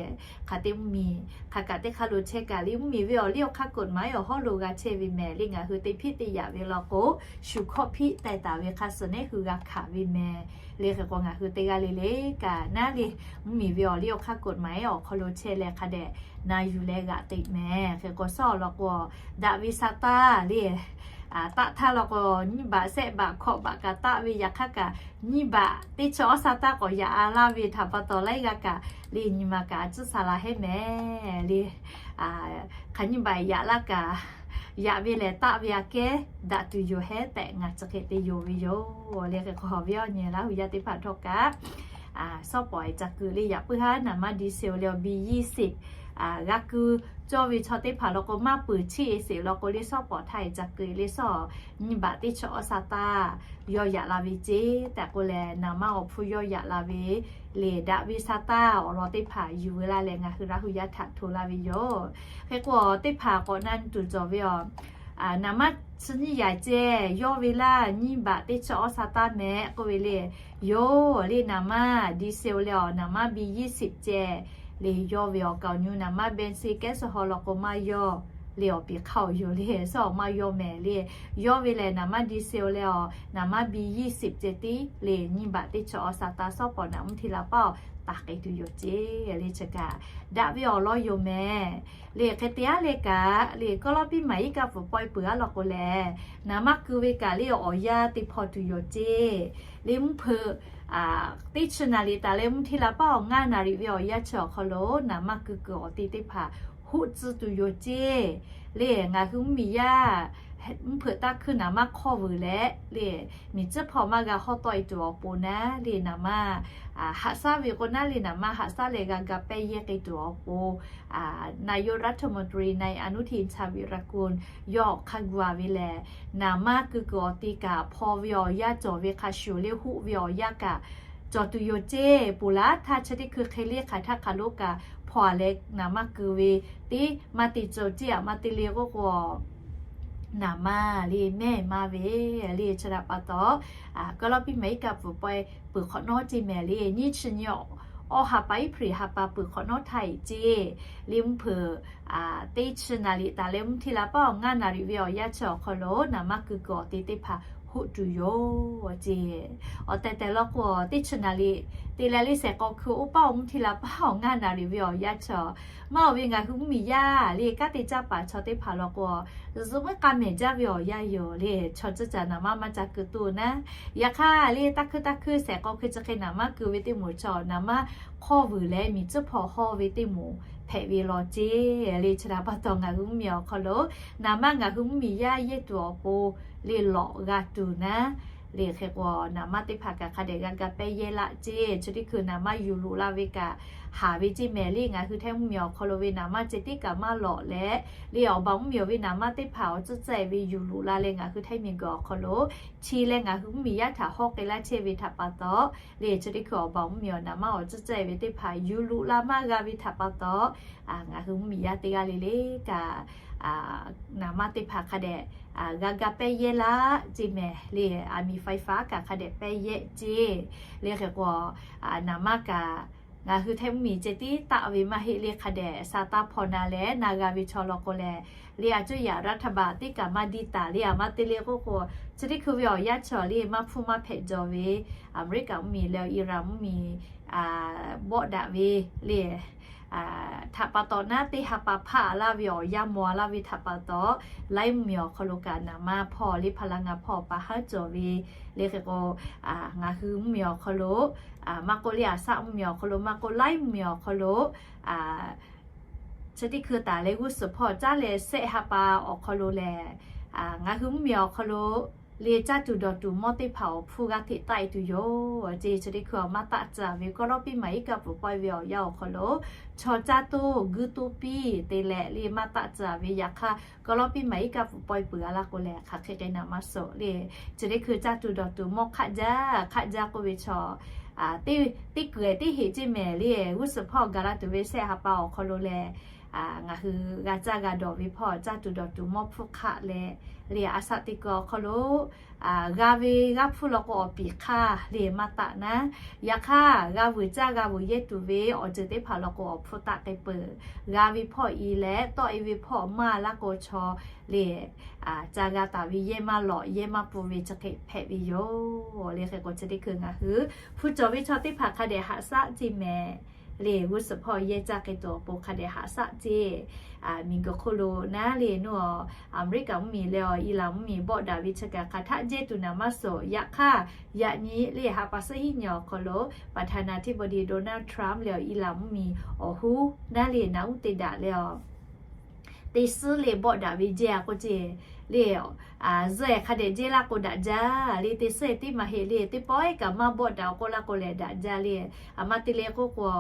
Hk'aˬ te mvuhˇmiˬ hk'aˬ kaꞈ teˇ hk'aˇ lo chehˇ kaꞈ le mvuhˇmiˬ ve awˬ liˇ awˬ hk'aˇ กฎหมาย awˬ hawˉ lo g'a chehˇ ve mehˍ le ngaˬ hui te hpiˆ te yaꞈ ve law k'o shu hkawˇ hpiˆ taiˍ taˍ ve hk'a suhˍ neˉ hui g'a hkanˍ ve mehˍ. Le hk'e k'o ngaˬ hui teˇ g'aˇ le le kaꞈ naˉ le mvuhˇmiˬ ve awˬ liˇ awˬ hk'aˇ กฎหมาย awˬ hk'aw lo chehˇ leh hk'a dehꞈ na yuˬ leh g'aꞈ teꞈ mehˍ. Hk'e k'o shawˉ awˬ lawn k'o daꞈ ve sa taˇ le taˆ htaˇ law k'o nyiˇ baꞈ sehˆ baꞈ hkawꞈ baꞈ kaꞈ taˆ ve yaꞈ hk'aˇ kaꞈ nyiˇ baꞈ teˇ chi awˇ sa taˇ k'awꞈ yaꞈ a laˇ ve htaꞈ pa taw laiˉ g'aˇ kaꞈ le nyi ma kaꞈ a ciˉ sa la hehˉ mehˍ le. Hk'aˬ nyiˇ baꞈ yaꞈ laˇ kaꞈ yaꞈ ve lehˬ taˆ ve aꞈ kehˉ daꞈ tuˬ yoˬ hehˉ tehꞈ ngaˬ chi hk'e te yonˍ ve yoˬ. Le hk'e k'o awˬ viˉ awˬ nyi laˇ hui yaˇ teˇ hpaˍ htawˇ kaꞈ shawˉ pawˍ ca keu le yaꞈ puiˉ haˉ naˍ manˇ diesel leh awˬ B yehˇ sheˍ g'a keu cawˇ ve chaw teˇ hpaˍ law k'o maˇ peuˬ cheˇ e sheˍ law k'o le shawˉ pawˍ htaˇ e ca keu le shawˉ nyiˇ baꞈ teˇ chi awˇ sa taˇ yawˇ yaꞈ la ve ceˇ tehꞈ k'oˆ leh naˍ manˇ awˬ hpfuhˇ yawˇ yaꞈ la ve le daꞈ ve sa taˇ awˬ lawn teˇ hpaˍ yuˬ veu laˇ leh ngaˬ hui laˇ hui yaˇ htaꞈ hto laˇ ve yoˬ. Hk'e k'o teˇ hpaˍ k'awꞈ na nyi tuˬ cawˬ ve aˬ naˍ manˇ chi nyiˇ yaꞈ ceh yawˇ ve laˇ nyiˇ baꞈ teˇ chi awˇ sa taˇ mehˍ k'oˆ ve le. Yoˬ le naˍ manˇ diesel leh awˬ naˍ manˇ B yehˇ sheˍ ceh le yawˇ ve awˬ kaˍ awˬ nyu naˍ manˇ เบนซิน แก๊สโซฮอล์ law k'o maˇ yawˇ le awˬ piˍ hk'aˇ awˬ yoˬ le shawˉ awˬ maˇ yawˇ mehˍ le. Yawˇ ve lehˬ naˍ manˇ diesel leh awˬ naˍ manˇ B yehˇ sheˍ ceh tiˉ le nyiˇ baꞈ teˇ chi awˇ sa taˇ shawˉ pawˍ naˍ mvuhˇ hteˇ la paˉ awˬ taˍ k'ai tuˬ yoˬ ceˇ le chi kaꞈ daꞈ ve awˬ lawn yoˬ mehˍ. Le hk'e te aˉ le kaꞈ le Kawˇlawˇ piˇ maˍ iˉ kaˆ pfuhˍ pawehˇ peuˬ aˉ law k'o lehˬ naˍ manˇ keu ve kaꞈ le awˬ yanˇ te hpaw tuˬ yoˬ ceˇ. Le mvuhˇ hpeuꞈ teˇ chi naˍ riˍ taˍ leh mvuhˇ hteˇ la paˉ awˬ ngaˇ naˍ riˍ ve awˬ yanˇ chi awˬ hk'aw lo naˍ manˇ keu kuiˬ awˬ te teˇ hpaˍ hoˆ tcuh tuˬ yoˬ ceˇ. Le ngaˬ hui mvuhˇmiˬ yaˇ mvuhˇ hpeuꞈ taˇ hkuiˇ naˍ manˇ hk'awˇ vuiˬ leh le miˬ tcuhˉ hpawˇ maˇ g'a hawˇ tawˆ e tuˬ awˬ pon naˉ le naˍ manˇ haꞈ shaˉ ve k'o naˉ le naˍ manˇ haꞈ shaˉ leh g'a ga pehˇ yehˇ k'ai tuˬ awˬ pon นายกรัฐมนตรี นายอนุทิน ชาญวีรกูล yawˇ awˬ hk'aˇ gu a ve lehˬ naˍ manˇ keu kuiˬ awˬ te kaꞈ hpaw ve awˬ yanˇ cawˬ ve hk'a shuˍ le hoˆ ve awˬ yanˇ kaꞈ cawˬ tuˬ yoˬ ceˇ. Ponˬ laˇ htaˇ chi teˇ hkui hk'e le hk'aˬ htaˇ hk'aˬ lo kaꞈ hpaw a leh naˍ manˇ keu ve teˇ maˇ te cawˬ ceˇ aꞈ maˇ te le k'oˆ k'o naˍ manˇ le mehˆ maˇ ve le chi htaꞈ pa taw Kawˇlawˇ piˇ maˍ iˉ kaˆ pfuhˍ pawehˇ peuˬ hk'awꞈ nawˉ ceˇ mehˍ le nyiˇ chi nyi awˇ ha pa iˉ hpeuꞈ ha pa peuˬ hk'awꞈ nawˉ htaˇ e ceˇ. Le mvuhˇ hpeuꞈ teˇ chi naˍ riˍ taˍ leh mvuhˇ hteˇ la paˉ awˬ ngaˇ naˍ riˍ ve awˬ yanˇ chi awˬ hk'aw lo naˍ manˇ keu kuiˬ awˬ te teˇ hpaˍ hoˆ tuˬ yoˬ ceˇ. Awˬ tehˬ tehˬ law k'o teˇ chi naˍ riˍ Te leh le sehˍ k'aw hkui oˇ paˉ awˬ mvuhˇ hti la paˉ awˬ ngaˇ naˍ riˍ ve awˬ yanˇ chaw, maˇ oˬ ve ngaˬ hui mvuhˇmiˬ yaˇ le kanˉ te caˇ paˍ chaw teˇ hpaˍ law k'o, zuhꞈ muiˉ k'a mehˍ jaˇ ve awˬ yanˇ yoˬ le. Chaw tcuhˉ caˍ naˍ manˇ maˇ ca keu tuˬ naˉ. Yaꞈ hk'aˇ le taˇ hkuiˇ taˇ hkuiˇ sehˍ k'aw hkui chi hk'e naˍ manˇ keu ve teˇ moˍ chaw naˍ manˇ hk'awˇ vuiˬ leh miˬ tcuhˉ hpawˇ hawˇ ve teˇ moˍ hpehꞈ ve law ceˇ le. Chi htaꞈ pa taw ngaˬ hui mvuhˇmiˬ awˬ hk'aw lo naˍ manˇ ngaˬ hui mvuhˇmiˬ yaˇ yehˇ tuˬ awˬ pon le lawꞈ g'a tuˬ naˉ. Le hk'e k'o naˍ manˇ teˇ hpaˍ kaꞈ hk'a dehꞈ g'a ga pehˇ yehˇ laˇ ceˇ. Chi teˇ hkui naˍ manˇ yuˬ loꞈ la ve kaꞈ haˍ ve ceˇ mehˍ le. Ngaˬ hui Htaiˇ mvuhˇmiˬ awˬ hk'aw lo ve naˍ manˇ ceh tiˉ kaꞈ maˇ lawꞈ leh le awˬ baˬ mvuhˇmiˬ awˬ ve naˍ manˇ teˇ hpaˍ awˬ tcuhˉ tcuhˉ e ve yuˬ loꞈ la leh ngaˬ hui Htaiˇ miˬguiˬ awˬ hk'aw lo chi leh ngaˬ hui mvuhˇmiˬ yaˇ htaꞈ hawˇ k'ai laˇ chehˇ ve htaꞈ pa taw le chi teˇ hkui awˬ baˬ mvuhˇmiˬ awˬ naˍ manˇ awˬ tcuhˉ tcuhˉ e ve teˇ hpaˍ yuˬ loꞈ la maˇ g'a ve htaꞈ pa taw ngaˬ hui mvuhˇmiˬ yaˇ teˇ g'aˇ le le kaꞈ naˍ manˇ teˇ hpaˍ hk'a dehꞈ g'a ga pehˇ yehˇ laˇ ceˇ mehˍ le. Aˬ miˍ faiˍ faˍ kaꞈ hk'a dehꞈ pehˇ yehˇ ceˇ. Le hk'e k'o naˍ manˇ kaꞈ ngaˬ hui Htaiˇ mvuhˇmiˬ ceh tiˉ taˆ ve maˇ heˆ le. Hk'a dehꞈ sa taˇ hpaw na leh na g'a ve chaw law k'o lehˬ le a cuˇ yaꞈ รัฐบาล teˇ kaꞈ maˇ diˇ taˍ le. Aˬ ma te le k'oˆ k'o chi teˇ hkui ve awˬ yanˇ chaw le maˇ hpfuhˇ maˇ hpehꞈ jaw ve Aˍmeˍriˆkaꞈ mvuhˇmiˬ leh Iran mvuhˇmiˬ bawˆ daꞈ ve le htaꞈ pa taw naˉ teˇ ha pa hpaˆ a laˇ ve awˬ yanˇ maw a laˇ ve htaꞈ pa taw laiˉ mvuhˇmiˬ awˬ hk'aw lo kaꞈ naˍ manˇ hpawˇ le hpaˍ laˇ ngaˬ hpawˇ pa haˉ cawˬ ve le hk'e k'o ngaˬ hui mvuhˇmiˬ awˬ hk'aw lo maˇ k'oˆ le aˬ saˆ mvuhˇmiˬ awˬ hk'aw lo maˇ k'oˆ laiˉ mvuhˇmiˬ awˬ hk'aw lo chi teˇ hkui taˍ leh g'uˇ suhˍ hpawˇ caˉ leh sehˆ ha pa awˬ hk'aw lo lehˬ ngaˬ hui mvuhˇmiˬ awˬ hk'aw lo le caˇ tuˬ dawˬ tuˬ mawˇ teˇ hpaˍ awˬ hpfuhˇ g'aˇ hteꞈ taˆ e tuˬ yoˬ ceˇ. Chi teˇ hkui awˬ maˇ taˆ tcuh ve Kawˇlawˇpiˇ maˍ iˉ kaˆ pfuhˍ pawehˇ ve awˬ yanˇ awˬ hk'aw lo chaw caˇ tuˬ guiˇ tuˬ piˇ te leh le maˇ taˆ tcuh ve. Yaꞈ hk'aˇ Kawˇlawˇpiˇ maˍ iˉ kaˆ pfuhˍ pawehˇ peuˬ a laˇ k'o lehˬ hk'aˬ hk'e k'ai naˍ manˇ suhˍ le chi teˇ hkui caˇ tuˬ dawˬ tuˬ mawˇ hk'aˆ jaˇ hk'aˆ jaˇ k'oˆ ve chaw teˇ kuiˬ teˇ heꞈ ceˇ mehˍ le g'uˇ suhˍ hpawˇ gaˬ la tuˬ ve sehˆ ha pa awˬ hk'aw lo lehˬ ngaˬ hui g'a caˇ g'a dawˬ ve hpawˇ caˇ tuˬ dawˬ tuˬ mawˇ hpfuhˇ hk'aˆ leh le aˬ saˆ teˇ hkui awˬ hk'aw lo g'a ve g'aˇ hpfuhˇ law k'o awˬ piˍ hk'aˇ le maˇ taˆ naˉ. Yaꞈ hk'aˇ g'a vuiˬ caˇ g'a vuiˬ yehˇ tuˬ ve awˬ ceuˬ teˇ hpaˍ law k'o awˬ hpfuhˇ taˆ k'ai peuˬ. G'a ve hpawˇ i leh tawˆ e ve hpawˇ maˇ laˇ k'o chaw le ca g'a taˍ ve yehˇ maˇ lawꞈ yehˇ maˇ pun ve chi hk'e hpehꞈ ve yoˬ. Le hk'e k'o chi teˇ hkui ngaˬ hui hpu cawˬ ve chaw teˇ hpaˍ hk'a dehꞈ haꞈ shaˆ ceˇ mehˍ le g'uˇ suhˍ hpawˇ yehˇ caˇ k'ai tuˬ awˬ pon hk'a dehꞈ haꞈ shaˆ ceˇ. Miˬguiˬ hk'oˆ lo naˉ le nuˇ Aˍmeˍriˆkaꞈ mvuhˇmiˬ leh Iˉlaˍn mvuhˇmiˬ bawˆ daꞈ ve chi kaꞈ hk'aˬ htaˆ jehˇ tuˬ naˍ manˇ suhˍ. Yaꞈ hk'aˇ yaꞈ nyi le ha pa suhˉ hiˉ nyi awˬ hk'aw lo ประธานาธิบดี Donald Trump leh Iˉlaˍn mvuhˇmiˬ awˬ huˉ naˉ le naꞈ uˉ te daꞈ leh a teˇ suhˉ le bawˆ daꞈ ve jehˇ a k'oˆ ceˇ le zuhꞈ hk'a dehꞈ jehˇ laˇ k'o daꞈ jaˇ le teˇ suhˉ e tiˉ maˇ heˆ le teˇ pawˆ e kaꞈ maˇ bawˆ daꞈ k'oˆ laˇ k'o lehˬ daꞈ jaˇ le. Aˬ ma te le k'oˆ k'o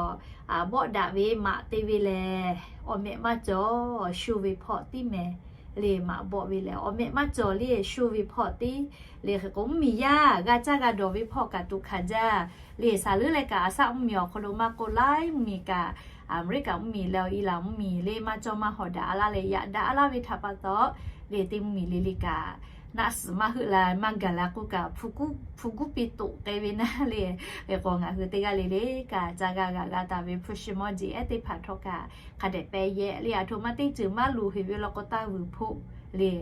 bawˆ daꞈ ve maꞈ te ve lehˬ awˬ mehꞈ maˇ cawˬ shu ve hpawˇ tiˉ mehˍ le maꞈ bawˆ ve lehˬ awˬ mehꞈ maˇ cawˬ le shu ve hpawˇ tiˉ le hk'e k'o mvuhˇmiˬ yaˇ g'a caˇ g'a dawˬ ve hpawˇ kaꞈ tuꞈ hkanˍ jaˇ le saˍ leuˉ leh kaꞈ aˬ saˆ mvuhˇmiˬ awˬ hk'aw lo maˇ k'oˆ laiˉ mvuhˇmiˬ kaꞈ Aˍmeˍriˆkaꞈ mvuhˇmiˬ leh Iˉlaˍn mvuhˇmiˬ le maˇ cawˇ maˇ hawˍ daꞈ a laˇ leh yaꞈ daꞈ a laˇ ve htaꞈ pa taw le teˇ mvuhˇmiˬ le le kaꞈ naˆ suhˍ maˇ heuˆ la maˇ gaˬ la k'oˆ kaꞈ hpu kuˉ piˇ toꞈ k'ai ve naˉ le. Hk'e k'o ngaˬ hui teˇ g'aˇ le le kaꞈ ca g'a g'aꞈ g'a taˍ ve hpu shi mawˇ jeˬ ehˉ teˇ hpaˍ htawˇ kaꞈ hk'a dehꞈ pehˇ yehˇ le aˬ htoꞈ ma teˇ ceuˬ maˇ luˬ heꞈ ve law k'o taˇ vuiˬ hpoˆ le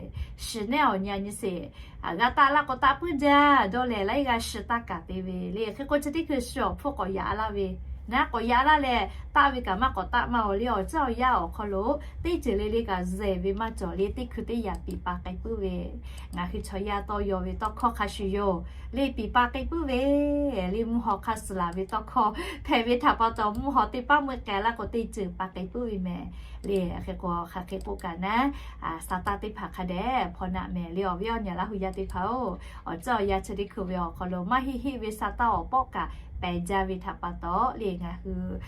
shiˍ nehˉ awˬ nyi a nyi sheˍ g'a taˆ laˇ k'o taˆ puiˉ jaˇ dawˇ lehˬ laiˉ g'aˇ shi taˇ kaˍ te ve le. Hk'e k'o chi teˇ hkui shi awˬ hpfuhˇ k'awꞈ yaꞈ a laˇ ve naˉ k'awꞈ yaꞈ a laˇ leh taˆ ve kaꞈ maˇ k'awꞈ taˆ maˇ awˬ le awˬ ceuˬ awˬ yanˇ awˬ hk'aw lo teˇ ceuˬ le le kaꞈ zehˬ ve maˇ cawˬ le teˇ hkui teˇ yaꞈ piˍ pa k'ai puiˉ ve ngaˬ hui chaw yaˇ tawˇ yaw ve tawˇ hkawˇ hk'a shuˍ yoˬ le piˍ pa k'ai puiˉ ve le mvuhˇ haw hk'aˇ suh laˬ ve tawˇ hkawˇ hpehꞈ ve htaꞈ pa taw mvuhˇ haw teˇ paˉ meuˆ k'ai laˇ k'o teˇ ceuˬ pa k'ai puiˉ ve mehˍ le. Hk'e k'o hk'aˬ hk'e k'oˆ kaꞈ naˉ Saˍtanˍ teˇ hpaˍ hk'a dehꞈ hpaw naˆ mehˍ le awˬ viˉ awˬ nyi Laˇ hu yaˇ teˇ hpaˍ-oˬ, awˬ ceuˬ awˬ yanˇ chi teˇ hkui ve awˬ hk'aw lo maˇ heˆ heˆ ve Saˍtanˍ awˬ pawˆ kaꞈ pehˬ jaˇ ve htaꞈ pa taw le ngaˬ hui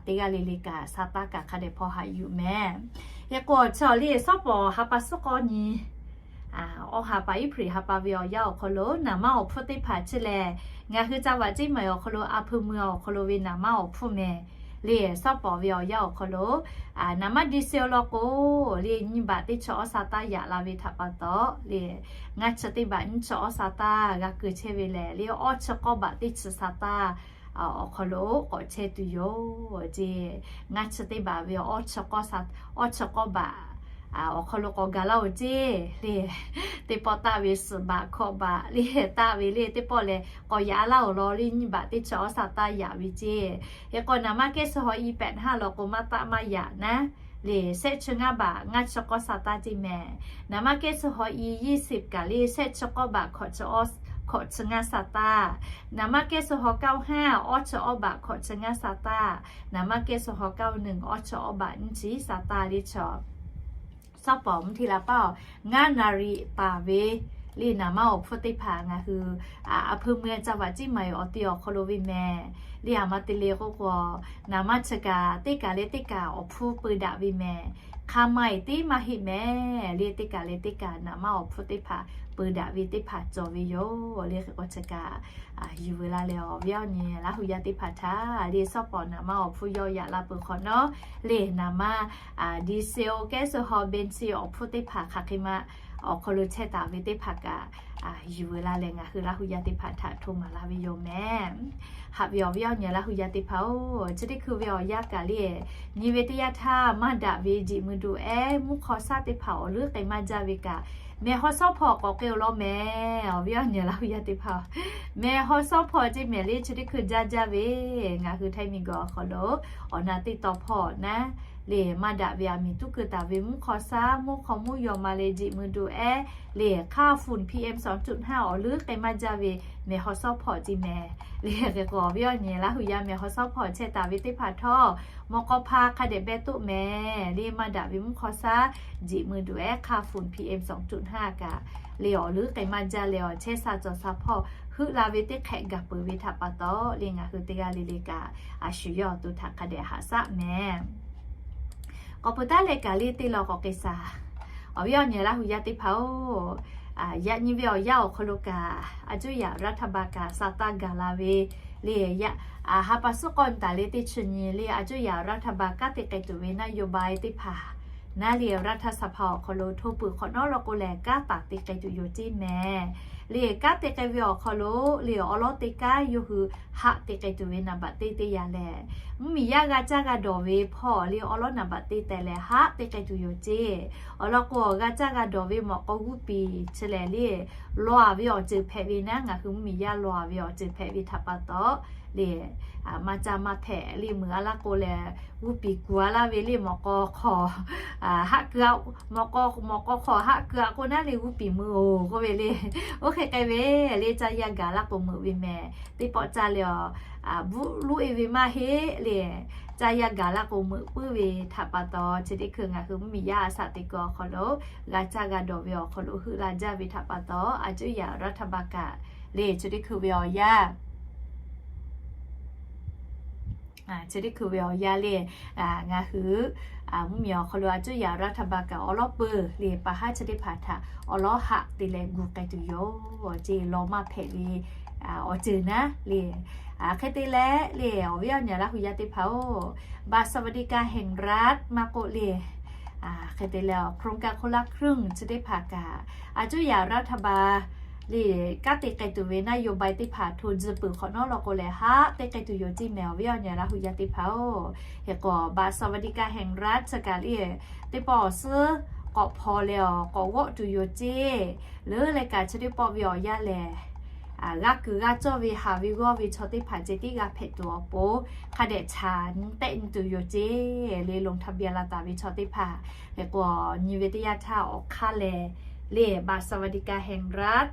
teˇ g'aˇ le le kaꞈ Saˍtanˍ kaꞈ hk'a dehꞈ hpaw haꞈ yuˬ mehˍ. Hk'e k'o awˬ ceuˬ le shawˉ pawˍ ha pa suhˉ k'awˇ nyi awˬ ha pa Iˉhpriˍ ha pa ve awˬ yanˇ awˬ hk'aw lo naˍ manˇ awˬ hpfuhˇ teˇ hpaˍ chi lehˬ ngaˬ hui ca vaꞈ ceˇ maˬ awˬ hk'aw lo a hpui mui awˬ hk'aw lo ve naˍ manˇ awˬ hpfuhˇ mehˍ le. Shawˉ pawˍ ve awˬ yanˇ awˬ hk'aw lo naˍ manˇ di se law k'o le nyiˇ baꞈ teˇ chi awˇ Saˍtanˍ yaꞈ la ve htaꞈ pa taw le ngaˇ chi teˇ baꞈ nyiˇ chi awˇ Saˍtanˍ g'a keu chehˇ ve lehˬ le awˇ chi k'awˇ baꞈ teˇ chi Saˍtanˍ awˬ hk'aw lo k'awꞈ chehˇ tuˬ yoˬ ceˇ. Ngaˇ chi teˇ baꞈ ve awˇ chi k'awˇ, awˇ chi k'awˇ baꞈ awˬ hk'aw lo k'awꞈ gaˬ laˇ-oˬ ceˇ le. Teˇ pawˆ taˆ ve suhˍ baꞈ hkawꞈ baꞈ le taˆ ve le, teˇ pawˆ lehˬ k'awꞈ yaꞈ laˇ-oˬ law le, nyiˇ baꞈ teˇ chi awˉ sa taˇ yaꞈ ve ceˇ. Hk'e k'o naˍ maˇ kehˉ suh haw i pehꞈ haˉ law k'o maˇ taˆ maˇ yaꞈ naˉ le, shehˆ chi ngaˇ baꞈ ngaˇ chi k'awˇ sa taˇ ceˇ mehˍ. Naˍ maˇ kehˉ suh haw i yehˇ shiˍ kaꞈ le shehˆ chi k'awˇ baꞈ hkawꞈ chi awˉ hkawꞈ chi ngaˇ sa taˇ. Naˍ maˇ kehˉ suh haw kaˇ haˉ awˇ chi awˉ baꞈ hkawꞈ chi ngaˇ sa taˇ. Naˍ maˇ kehˉ suh haw kaˇ nyiˇ awˇ chi awˉ baꞈ nyiˇ chi sa taˇ le chaw Sawˉ pawˍ mvuhˇ hteˇ la paˇ-oˬ, ngaˇ naˍ riˍ taˍ ve le naˍ maˇ awˬ hpfuhˇ teˇ hpaˍ ngaˬ hui a hpui mui ca vaꞈ ciˉ maˍ-e awˬ te awˬ hk'aw lo ve mehˍ. Le aˬ ma te le k'oˆ k'o, naˍ maˇ chi kaꞈ teˇ kaˬ leh teˇ kaˬ awˬ hpfuhˇ peu daꞈ ve mehˍ. Hk'a ma-e teˇ maˇ heˆ mehˍ. Le teˇ kaˬ leh teˇ kaˬ naˍ maˇ awˬ hpfuhˇ teˇ hpaˍ peu daꞈ ve teˇ hpaˍ cawˬ ve yoˬ. Le hk'e k'o chi kaꞈ yuˬ veu la leh awˬ viˉ awˬ nyi Laˇ hu yaˇ teˇ hpaˍ htaꞈ le sawˉ pawˍ naˍ maˇ awˬ hpfuhˇ yawˇ yaꞈ la peuˬ hk'awꞈ nawˉ le naˍ maˇ diesel kehˉ suh haw benzene awˬ hpfuhˇ teˇ hpaˍ hk'aˬ hk'e ma awˬ hk'aw lo chehˇ taˍ ve teˇ hpaˍ kaꞈ yuˬ veu la leh ngaˬ hui Laˇ hu yaˇ teˇ hpaˍ htaꞈ hto maˍ la ve yoˬ mehˍ. Haꞈ ve awˬ viˉ awˬ nyi Laˇ hu yaˇ teˇ hpaˍ-oˬ, chi teˇ hkui ve awˬ yanˇ kaꞈ le nyi ve teˇ yanˇ htaˇ maˇ daꞈ ve jeꞈ mui duˬ ehˉ mvuhˇ hk'aw shaˉ teˇ hpaˍ awˬ leuˉ k'ai maˇ jaˇ ve kaꞈ, mehˬ haw sawˉ hpawˇ k'awꞈ k'ai-o law mehˍ. Awˬ viˉ awˬ nyi Laˇ hu yaˇ teˇ hpaˍ-oˬ, mehˬ haw sawˉ hpawˇ ceˇ mehˍ le chi teˇ hkui jaˇ jaˇ ve ngaˬ hui Htaiˇ miˬguiˬ awˬ hk'aw lo awˬ na teˇ taw hpawˇ naˉ le maˇ daꞈ ve aˬ miˍ tuˉ keu taˍ ve mvuhˇ hk'aw shaˉ mvuhˇ hk'aw mvuhˇ yaw ma le jeꞈ mui duˬ ehˉ le hk'aˇ fuhˍ PM sawˉ cuˆ hnaˇ awˬ leuˉ k'ai maˇ jaˇ ve mehˬ haw sawˉ hpawˇ ceˇ mehˍ. Le hk'e k'o awˬ viˉ awˬ nyi Laˇ hu yaˇ mehˬ haw sawˉ hpawˇ chehˇ taˍ ve teˇ hpaˍ htawˇ, mawꞈ k'aw hpa hk'a dehꞈ beh toˆ mehˍ. Le maˇ daꞈ ve mvuhˇ hk'aw shaˉ jeꞈ mui duˬ ehˉ hk'aˇ fuhˍ PM sawˉ cuˆ hnaˇ kaꞈ le awˬ leuˉ k'ai maˇ jaˇ leh awˬ chehˇ sha cawˬ sha hpawˇ heuˆ la ve teˇ hk'ehꞈ gaˬ peuˬ ve htaꞈ pa taw le ngaˬ hui teˇ g'aˇ le le kaꞈ a shu yawˇ awˬ to htaꞈ hk'a dehꞈ haꞈ shaˉ mehˍ. K'awꞈ peuˬ taˉ leh kaꞈ le teˇ law k'awꞈ k'ai shaˍ. Awˬ viˉ awˬ nyi Laˇ hu yaˇ teˇ hpaˍ-oˬ, yaꞈ nyi ve awˬ yanˇ awˬ hk'aw lo kaꞈ a cuˇ yaꞈ รัฐบาล kaꞈ sa taˇ gaˬ la ve le yaꞈ ha pa suhˉ k'awꞈ taˍ le teˇ chi nyi le a cuˇ yaꞈ รัฐบาล kanˉ te k'ai tuˬ ve นโยบาย teˇ hpaˍ naˉ le รัฐสภา awˬ hk'aw lo hto peuˬ hk'awꞈ nawˉ law k'o lehˬ kanˉ taˍ te k'ai tuˬ yoˬ ceˇ mehˍ. Le kanˉ te k'ai ve awˬ hk'aw lo le awˬ lawˉ teˇ kanˉ yawˇ hui haˆ te k'ai tuˬ ve naˍ baꞈ teˇ teˇ yanˇ lehˬ, mvuhˇmiˬ yaˇ g'a caˇ g'a dawˬ ve hpawˇ le awˬ lawˉ naˍ baꞈ teˇ teh leh haˆ te k'ai tuˬ yoˬ ceˇ. Awˬ lawn k'o g'a caˇ g'a dawˬ ve mawꞈ k'aw g'uˇ piˍ chi lehˬ le law-a ve awˬ ceuˬ hpehꞈ ve naˉ, ngaˬ hui mvuhˇmiˬ yaˇ law-a ve awˬ ceuˬ hpehꞈ ve htaꞈ pa taw le maˇ caˇ maˇ hpehꞈ le meuꞈ a laˇ k'o lehˬ g'uˇ piˍ kuˬ a laˇ ve le mawꞈ k'aw hk'aw haˆ keu a, mawꞈ k'aw hk'aw haˆ keu a k'o naˉ le g'uˇ piˍ meuꞈ-oˬ k'oˆ ve le. Oˇ hk'e k'ai ve le caˇ yaˇ gaˬ laˇ k'o meuꞈ ve mehˍ. Teˇ pawˆ caˇ leh awˬ bvuhˆ luˉ-e ve maˇ heˆ le caˇ yaˇ gaˬ laˇ k'o meuꞈ puiˉ ve htaꞈ pa taw chi teˇ hkui ngaˬ hui mvuhˇmiˬ yaˇ a shaꞈ teꞈ keu awˬ hk'aw lo g'a caˇ g'a dawˬ ve awˬ hk'aw lo heuˆ la jaˇ ve htaꞈ pa taw a cuˇ yaꞈ รัฐบาล kaꞈ le chi teˇ hkui ve awˬ yanˇ chi teˇ hkui ve awˬ yanˇ le ngaˬ hui mvuhˇmiˬ awˬ hk'aw lo a cuˇ yaꞈ รัฐบาล kaꞈ awˬ lawˉ peuˬ le pa haˉ chi teˇ hpaˍ htaꞈ awˬ lawˉ haˆ te leh gu k'ai tuˬ yoˬ ceˇ law maˇ hpehꞈ ve awˬ ceuˬ naˉ le. Hk'e te leh le awˬ viˉ awˬ nyi Laˇ hu yaˇ teˇ hpaˍ-oˬ, บัตรสวัสดิการแห่งรัฐ maˇ k'oˆ le hk'e te leh โครงการคนละครึ่ง chi teˇ hpaˍ kaꞈ a cuˇ yaꞈ รัฐบาล le kanˉ te k'ai tuˬ ve นโยบาย teˇ hpaˍ hto tcuh peuˬ hk'awꞈ nawˉ law k'o lehˬ haˆ te k'ai tuˬ yoˬ ceˇ mehˍ awˬ viˉ awˬ nyi Laˇ hu yaˇ teˇ hpaˍ-oˬ. Hk'e k'o บัตรสวัสดิการแห่งรัฐ chi kaꞈ le teˇ pawˆ awˬ suhˉ k'awꞈ hpaw leh awˬ k'awꞈ g'awˆ tuˬ yoˬ ceˇ. Leuˉ leh kaꞈ chi teˇ pawˆ ve awˬ yanˇ lehˬ g'a kuiˬ g'a cawˇ ve haˍ ve g'awˇ ve chaw teˇ hpaˍ ceh tiˉ g'a hpehꞈ tuˬ awˬ pon hk'a dehꞈ chaꞈ nyi tehˆ nyi tuˬ yoˬ ceˇ. Le ลงทะเบียน la taˍ ve chaw teˇ hpaˍ hk'e k'o nyi ve teˇ yanˇ htaˇ awˬ hk'aˇ lehˬ le บัตรสวัสดิการแห่งรัฐ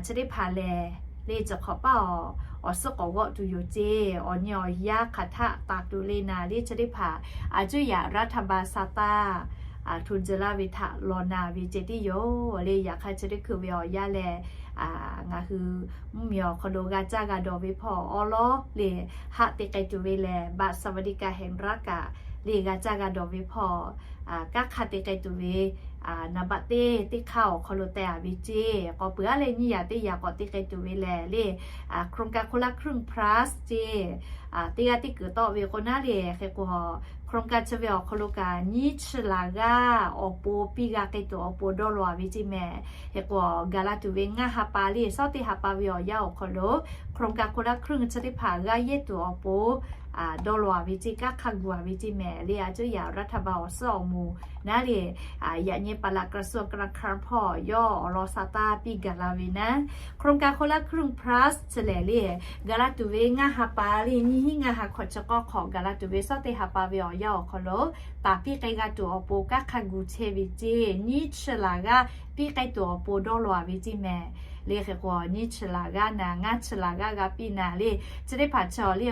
chi teˇ hpaˍ lehˬ le cawˬ hk'awꞈ paˇ awˬ suhˉ k'awꞈ g'awˆ tuˬ yoˬ ceˇ. Awˬ nyi awˬ yanˇ hk'aˬ htaˆ taˍ tuˬ le naˍ le chi teˇ hpaˍ a cuˇ yaꞈ รัฐบาล sa taˇ hto tcuh laˇ ve htaꞈ law na ve ceh tiˉ yoˬ. Le yaꞈ hk'aˇ chi teˇ hkui ve awˬ yanˇ lehˬ ngaˬ hui mvuhˇmiˬ awˬ hk'aw lo g'a caˇ g'a dawˬ ve hpawˇ awˬ lawˉ le haˆ te k'ai tuˬ ve lehˬ บัตรสวัสดิการแห่งรัฐ kaꞈ le g'a caˇ g'a dawˬ ve hpawˇ kanˉ hk'a te k'ai tuˬ ve naˍ baꞈ teˇ teˇ hk'aˇ awˬ hk'aw lo teh-a ve ceˇ. K'awꞈ peuˬ-a leh nyiˇ yaꞈ teˇ yaꞈ k'awꞈ te k'ai tuˬ ve lehˬ le โครงการคนละครึ่ง plus ceˇ teˇ g'aˇ teˇ kuiˬ tawˆ ve k'o naˉ le, hk'e k'o โครงการ chi ve awˬ hk'aw lo kaꞈ nyiˇ chi laˬ g'aˇ awˬ pon piˇ g'a k'ai tuˬ awˬ pon dawˇ law-a ve ceˇ mehˍ. Hk'e k'o gaˬ la tuˬ ve ngaˇ ha pa le, shawˉ teˇ ha pa ve awˬ yanˇ awˬ hk'aw lo โครงการ คนละครึ่ง chi teˇ hpaˍ g'aˇ yehˇ tuˬ awˬ pon dawˇ law-a ve ceˇ, kanˉ hk'a gu-a ve ceˇ mehˍ le. A cuˇ yaꞈ รัฐบาล awˬ suhˉ awˬ moˍ naˉ le, yaꞈ nyi ปลัดกระทรวงการคลัง hpawˇ yawˇ awˬ lawn sa taˇ piˇ gaˬ la ve naˉ, โครงการ คนละครึ่ง plus chi lehˬ le, gaˬ la tuˬ ve ngaˇ ha pa le, nyiˇ hinˉ ngaˇ ha hkawꞈ chi k'awˇ hk'awꞈ gaˬ la tuˬ ve shawˉ teˇ ha pa ve awˬ yanˇ awˬ hk'aw lo, taˍ piˇ k'ai g'a tuˬ awˬ pon kanˉ hk'a gu chehˇ ve ceˇ, nyiˇ chi laˬ g'aˇ piˇ k'ai tuˬ awˬ pon dawˇ law-a ve ceˇ mehˍ le. Hk'e k'o nyiˇ chi laˬ g'aˇ naˍ, ngaˇ chi laˬ g'aˇ g'a piˇ naˍ le, chi teˇ hpaˍ chi awˬ le,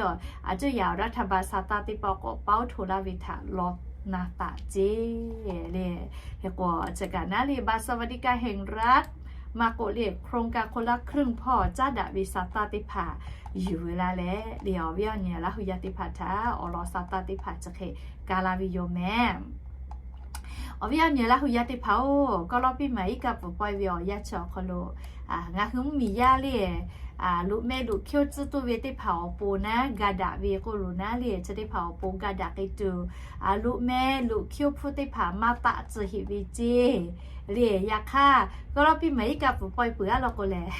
a cuˇ yaꞈ รัฐบาล sa taˇ teˇ pawˆ k'awꞈ paoˉ hto laˇ ve htaꞈ law na taˍ ceˇ le. Hk'e k'o chi kaꞈ naˉ le, บัตรสวัสดิการแห่งรัฐ maˇ k'oˆ le โครงการ คนละครึ่ง hpawˇ caˉ daꞈ ve sa taˇ teˇ hpaˍ yuˬ ve laˇ leh le, awˬ viˉ awˬ nyi Laˇ hu yaˇ teˇ hpaˍ htaꞈ awˬ lawn sa taˇ teˇ hpaˍ chi hk'e ka la ve yoˬ mehˍ. Awˬ viˉ awˬ nyi Laˇ hu yaˇ teˇ hpaˍ-oˬ, kawˇ lawˇ piˇ maˍ iˉ kaˆ pfuhˍ pawehˇ ve awˬ yanˇ chi awˬ hk'aw lo, ngaˬ hui mvuhˇmiˬ yaˇ le, loꞈ meh loꞈ hkiˇ-oˆ tcuhˉ toˇ ve teˇ hpaˍ awˬ pon naˉ ga daꞈ ve k'oˆ lo naˉ le, chi teˇ hpaˍ awˬ pon ga daꞈ k'ai tuˬ, loꞈ meh loꞈ hkiˇ-oˆ hpfuhˇ teˇ hpaˍ maˇ taˆ tcuh heꞈ ve ceˇ le. Yaꞈ hk'aˇ, kawˇ lawˇ piˇ maˍ iˉ kaˆ pfuhˍ pawehˇ peuˬ-a law k'o lehˬ,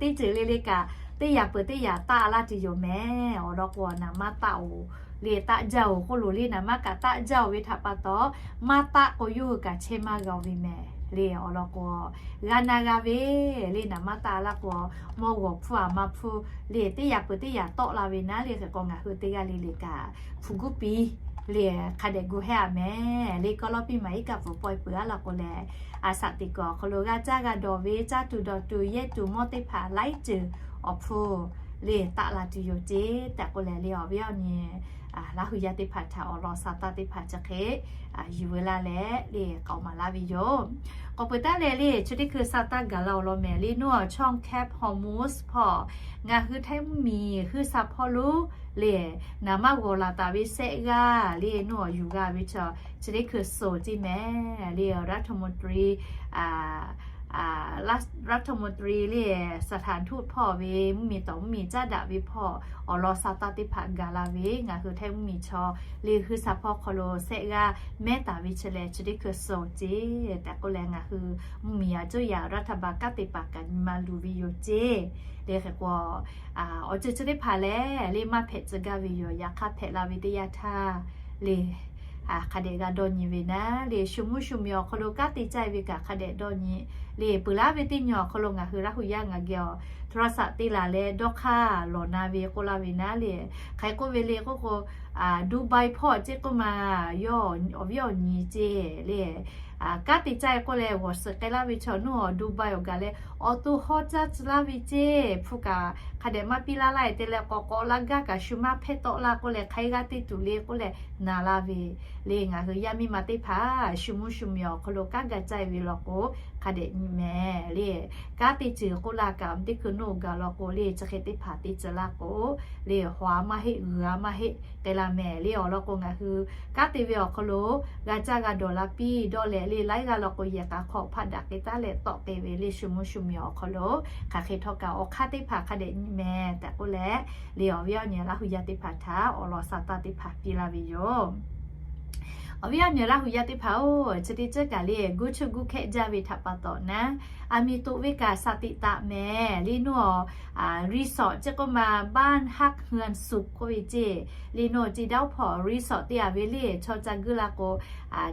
teˇ ceuˬ le le kaꞈ, teˇ yaꞈ peuˬ teˇ yaꞈ taˆ laˇ tuˬ yoˬ mehˍ. Awˬ lawn k'o, naˍ maˇ taˆ-oˬ le, taˆ jaˇ-oˬ k'oˆ lo le, naˍ maˇ kaꞈ taˆ jaˇ-oˬ ve htaꞈ pa taw, maˇ taˆ k'o yawˇ hui kaꞈ chehˇ maˇ g'a-oˬ ve mehˍ le. Awˬ lawn k'o, g'a na g'a ve le, naˍ maˇ taˆ laˇ k'o, mawˇ g'awˬ hpfuhˇ-a maˇ hpfuhˇ le, teˇ yaꞈ peuˬ teˇ yaꞈ tawˆ la ve naˉ le. Hk'e k'o ngaˬ hui teˇ g'aˇ le le kaꞈ hpu guˇ piˇ le, hk'a dehꞈ gu hehˉ-a mehˍ le. Kawˇ lawˇ piˇ maˍ iˉ kaˆ pfuhˍ pawehˇ peuˬ-a law k'o lehˬ, a shaꞈ teꞈ kuiˬ awˬ hk'aw lo g'a caˇ g'a dawˬ ve caˇ tuˬ dawˬ tuˬ yehˇ tuˬ mawˇ teˇ hpaˍ laiˉ ceuˬ awˬ hpfuhˇ le taˆ la tuˬ yoˬ ceˇ tehꞈ k'oˆ leh le, awˬ viˉ awˬ nyi Laˇ hu yaˇ teˇ hpaˍ htaꞈ awˬ lawn sa taˇ teˇ hpaˍ chi hk'e yuˬ ve laˇ leh le, k'aoˍ maˍ laˇ ve yoˬ. K'awꞈ peuˬ taˉ leh le, chi teˇ hkui sa taˇ gaˬ la awˬ lawn mehˍ le. Nuˇ awˬ ช่องแคบฮอร์มุซ hpawˇ ngaˬ hui Htaiˇ mvuhˇmiˬ huiˉ sha hpawˇ lo le, naˍ maˇ g'awˬ laˬ taˍ ve shehˆ g'aˇ le, nuˇ awˬ yuˬ g'a ve chaw chi teˇ hkui soˍ ceˇ mehˍ le. รัฐมนตรี รัฐมนตรี le, สถานทูต hpawˇ ve mvuhˇmiˬ tawˍ mvuhˇmiˬ caˉ daꞈ ve hpawˇ awˬ lawn sa taˇ teˇ hpaˍ gaˬ la ve, ngaˬ hui Htaiˇ mvuhˇmiˬ chaw le huiˉ sha hpawˇ hk'aw lo shehˆ g'aˇ mehˉ taˍ ve chi lehˬ chi teˇ hkui soˍ ceˇ tehꞈ k'oˆ leh, ngaˬ hui mvuhˇmiˬ a cuˇ yaꞈ รัฐบาล kanˉ te paˍ kaꞈ nyi ma luˬ ve yoˬ ceˇ le. Hk'e k'o, awˬ ceuˬ chi teˇ hpaˍ lehˬ le maˇ hpehꞈ tcuh gaˇ ve yoˬ. Yaꞈ hk'aˇ hpehꞈ la ve teˇ yanˇ htaˇ le, hk'a dehꞈ g'a dawˇ nyi ve naˉ le, shu mvuhˇ shu miˬ awˬ hk'aw lo kanˉ te caˇ ve kaꞈ hk'a dehꞈ dawˇ nyi le. Peuˬ laˇ ve teˇ nyi awˬ hk'aw lo ngaˬ hui Laˇ hu yaˇ ngaˬ geh awˬ โทรศัพท์ te laˬ leh dawˇ hk'aˇ lawˬ na ve k'oˆ laˇ ve naˉ le. Hk'aˬ hk'e k'oˆ ve le k'oˆ k'o, Dubai hpawˇ ceˇ k'oˆ ma, yawˇ awˬ viˉ awˬ nyi ceˇ le, kanˉ te caˇ ve k'oˆ leh g'awˬ suhˍ k'ai laˇ ve chaw nuˇ awˬ Dubai awˬ gaˬ leh awˬ to hawˇ caˇ tcuh laˇ ve ceˇ. Hpu kaꞈ hk'a dehꞈ maˇ piˇ laˇ laˇ-e te leh k'awꞈ k'awꞈ laˇ gaˇ kaꞈ shu maˇ hpehˇ tawˆ laˇ k'oˆ leh hk'aˬ hk'e g'aˇ te tuˬ le k'oˆ leh na laˇ ve le. Ngaˬ hui yaˇ miˇ ma teˇ hpaˍ shu mvuhˇ shu miˬ awˬ hk'aw lo kanˉ ga caˇ ve law k'o, hk'a dehꞈ nyi mehˍ le. Kanˉ te ceuˬ k'oˆ laˇ kaꞈ teˇ hkui nuˇ gaˬ law k'o le, chi hk'e teˇ hpaˍ te tcuh laˇ k'o le, haw-a maˇ heˆ, g'uiˬ-a maˇ heˆ te la mehˍ le. Awˬ lawn k'o ngaˬ hui kanˉ te ve awˬ hk'aw lo g'a caˇ g'a dawˬ la piˇ dawˇ leh le, laiˉ g'aˇ law k'o yehˬ k'a hk'aw hpaˆ daꞈ k'ai taˉ leh tawˆ k'ai ve le, shu mvuhˇ shu miˬ awˬ hk'aw lo hk'aˬ hk'e htawˇ kaꞈ awˬ hk'aˇ teˇ hpaˍ hk'a dehꞈ nyi mehˍ tehꞈ k'oˆ leh le, awˬ viˉ awˬ nyi Laˇ hu yaˇ teˇ hpaˍ htaꞈ awˬ lawn sa taˇ teˇ hpaˍ piˇ laˇ ve yoˬ. Awˬ viˉ awˬ nyi Laˇ hu yaˇ teˇ hpaˍ-oˬ, chi teˇ ceuˬ kaꞈ le guˇ chuˇ guˇ hkehˆ jaˇ ve htaꞈ pa taw naˉ, aˬ miˍ toꞈ ve kaꞈ shaˍ tiꞈ taˍ mehˍ le. Nuˇ awˬ resort ceˇ k'oˆ ma, บ้านฮักเฮือนสุข k'oˆ ve ceˇ le. Nuˇ awˬ ceˇ daˇ-oˬ hpawˇ resort teˇ aˬ ve le, chaw ca guˇ la k'o,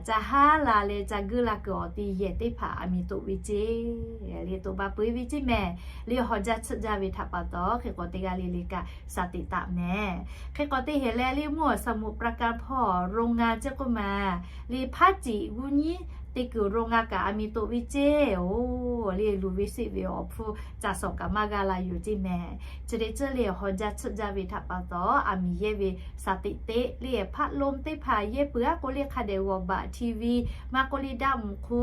ca haˉ la leh ca guˇ la kuiˬ awˬ ti yehˬ teˇ hpaˍ aˬ miˍ toꞈ ve ceˇ le. Toꞈ ba peu-eˬ ve ceˇ mehˍ le. Haw jaˇ tsuhˆ jaˇ ve htaꞈ pa taw hk'e k'awꞈ teˇ g'aˇ le le kaꞈ shaˍ tiꞈ taˍ mehˍ. Hk'e k'awꞈ te hehˍ leh le, mvuhˇ awˬ สมุทรปราการ hpawˇ โรงงาน ceˇ k'oˆ ma le, hpaˉ ciꞈ g'uˇ nyiˉ te kuiˬ โรงงาน kaꞈ aˬ miˍ toꞈ ve ceˇ-oˬ le. Luˬ ve seˆ ve awˬ hpfuhˇ ca sawˍ kaꞈ maˇ g'a la yoˬ ceˇ mehˍ. Chi teˇ ceuˬ le haw jaˇ tsuhˆ jaˇ ve htaꞈ pa taw aˬ miˍ yehˇ ve shaˍ tiꞈ teˇ le. พัดลม teˇ hpaˍ yehˇ peuˬ-a k'o le hk'a dehꞈ g'awˬ baꞈ, TV maˇ k'oˆ le daˆ mvuhꞈ hk'u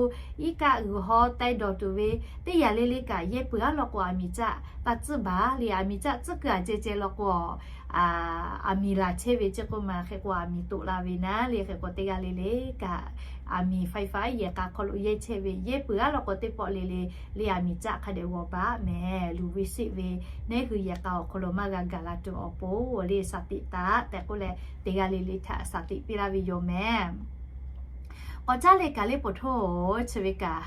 iˉ kaˆ g'uiˬ haw teh dawˬ tuˬ ve teˇ yanˇ le le kaꞈ yehˇ peuˬ-a law k'o aˬ miˍ caˆ taˇ tcuhˉ baˬ le. Aˬ miˍ caˆ tcuhˉ kuiˬ aꞈ ceh ceh law k'o, aˬ miˍ laˬ chehˇ ve ceˇ k'oˆ ma hk'e k'o, aˬ miˍ toꞈ la ve naˉ le hk'e k'o, teˇ g'aˇ le le kaꞈ aˬ miˍ ไฟฟ้า yehˬ k'a hk'aw lo yehˇ chehˇ ve, yehˇ peuˬ aˉ law k'o teˇ pawˆ le le le aˬ miˍ caˆ hk'a dehꞈ g'awˬ baˆ mehˍ. Luˬ ve seˆ ve neˉ hui yehˬ k'a awˬ hk'aw lo maˇ g'a gaˬ la tuˬ awˬ pon le สติ taꞈ tehꞈ k'oˆ leh, teˇ g'aˇ le le htaꞈ สติ piˇ laˇ ve yoˬ mehˍ. K'awꞈ caˇ le kaꞈ le poˬ htoˇ chi ve kaꞈ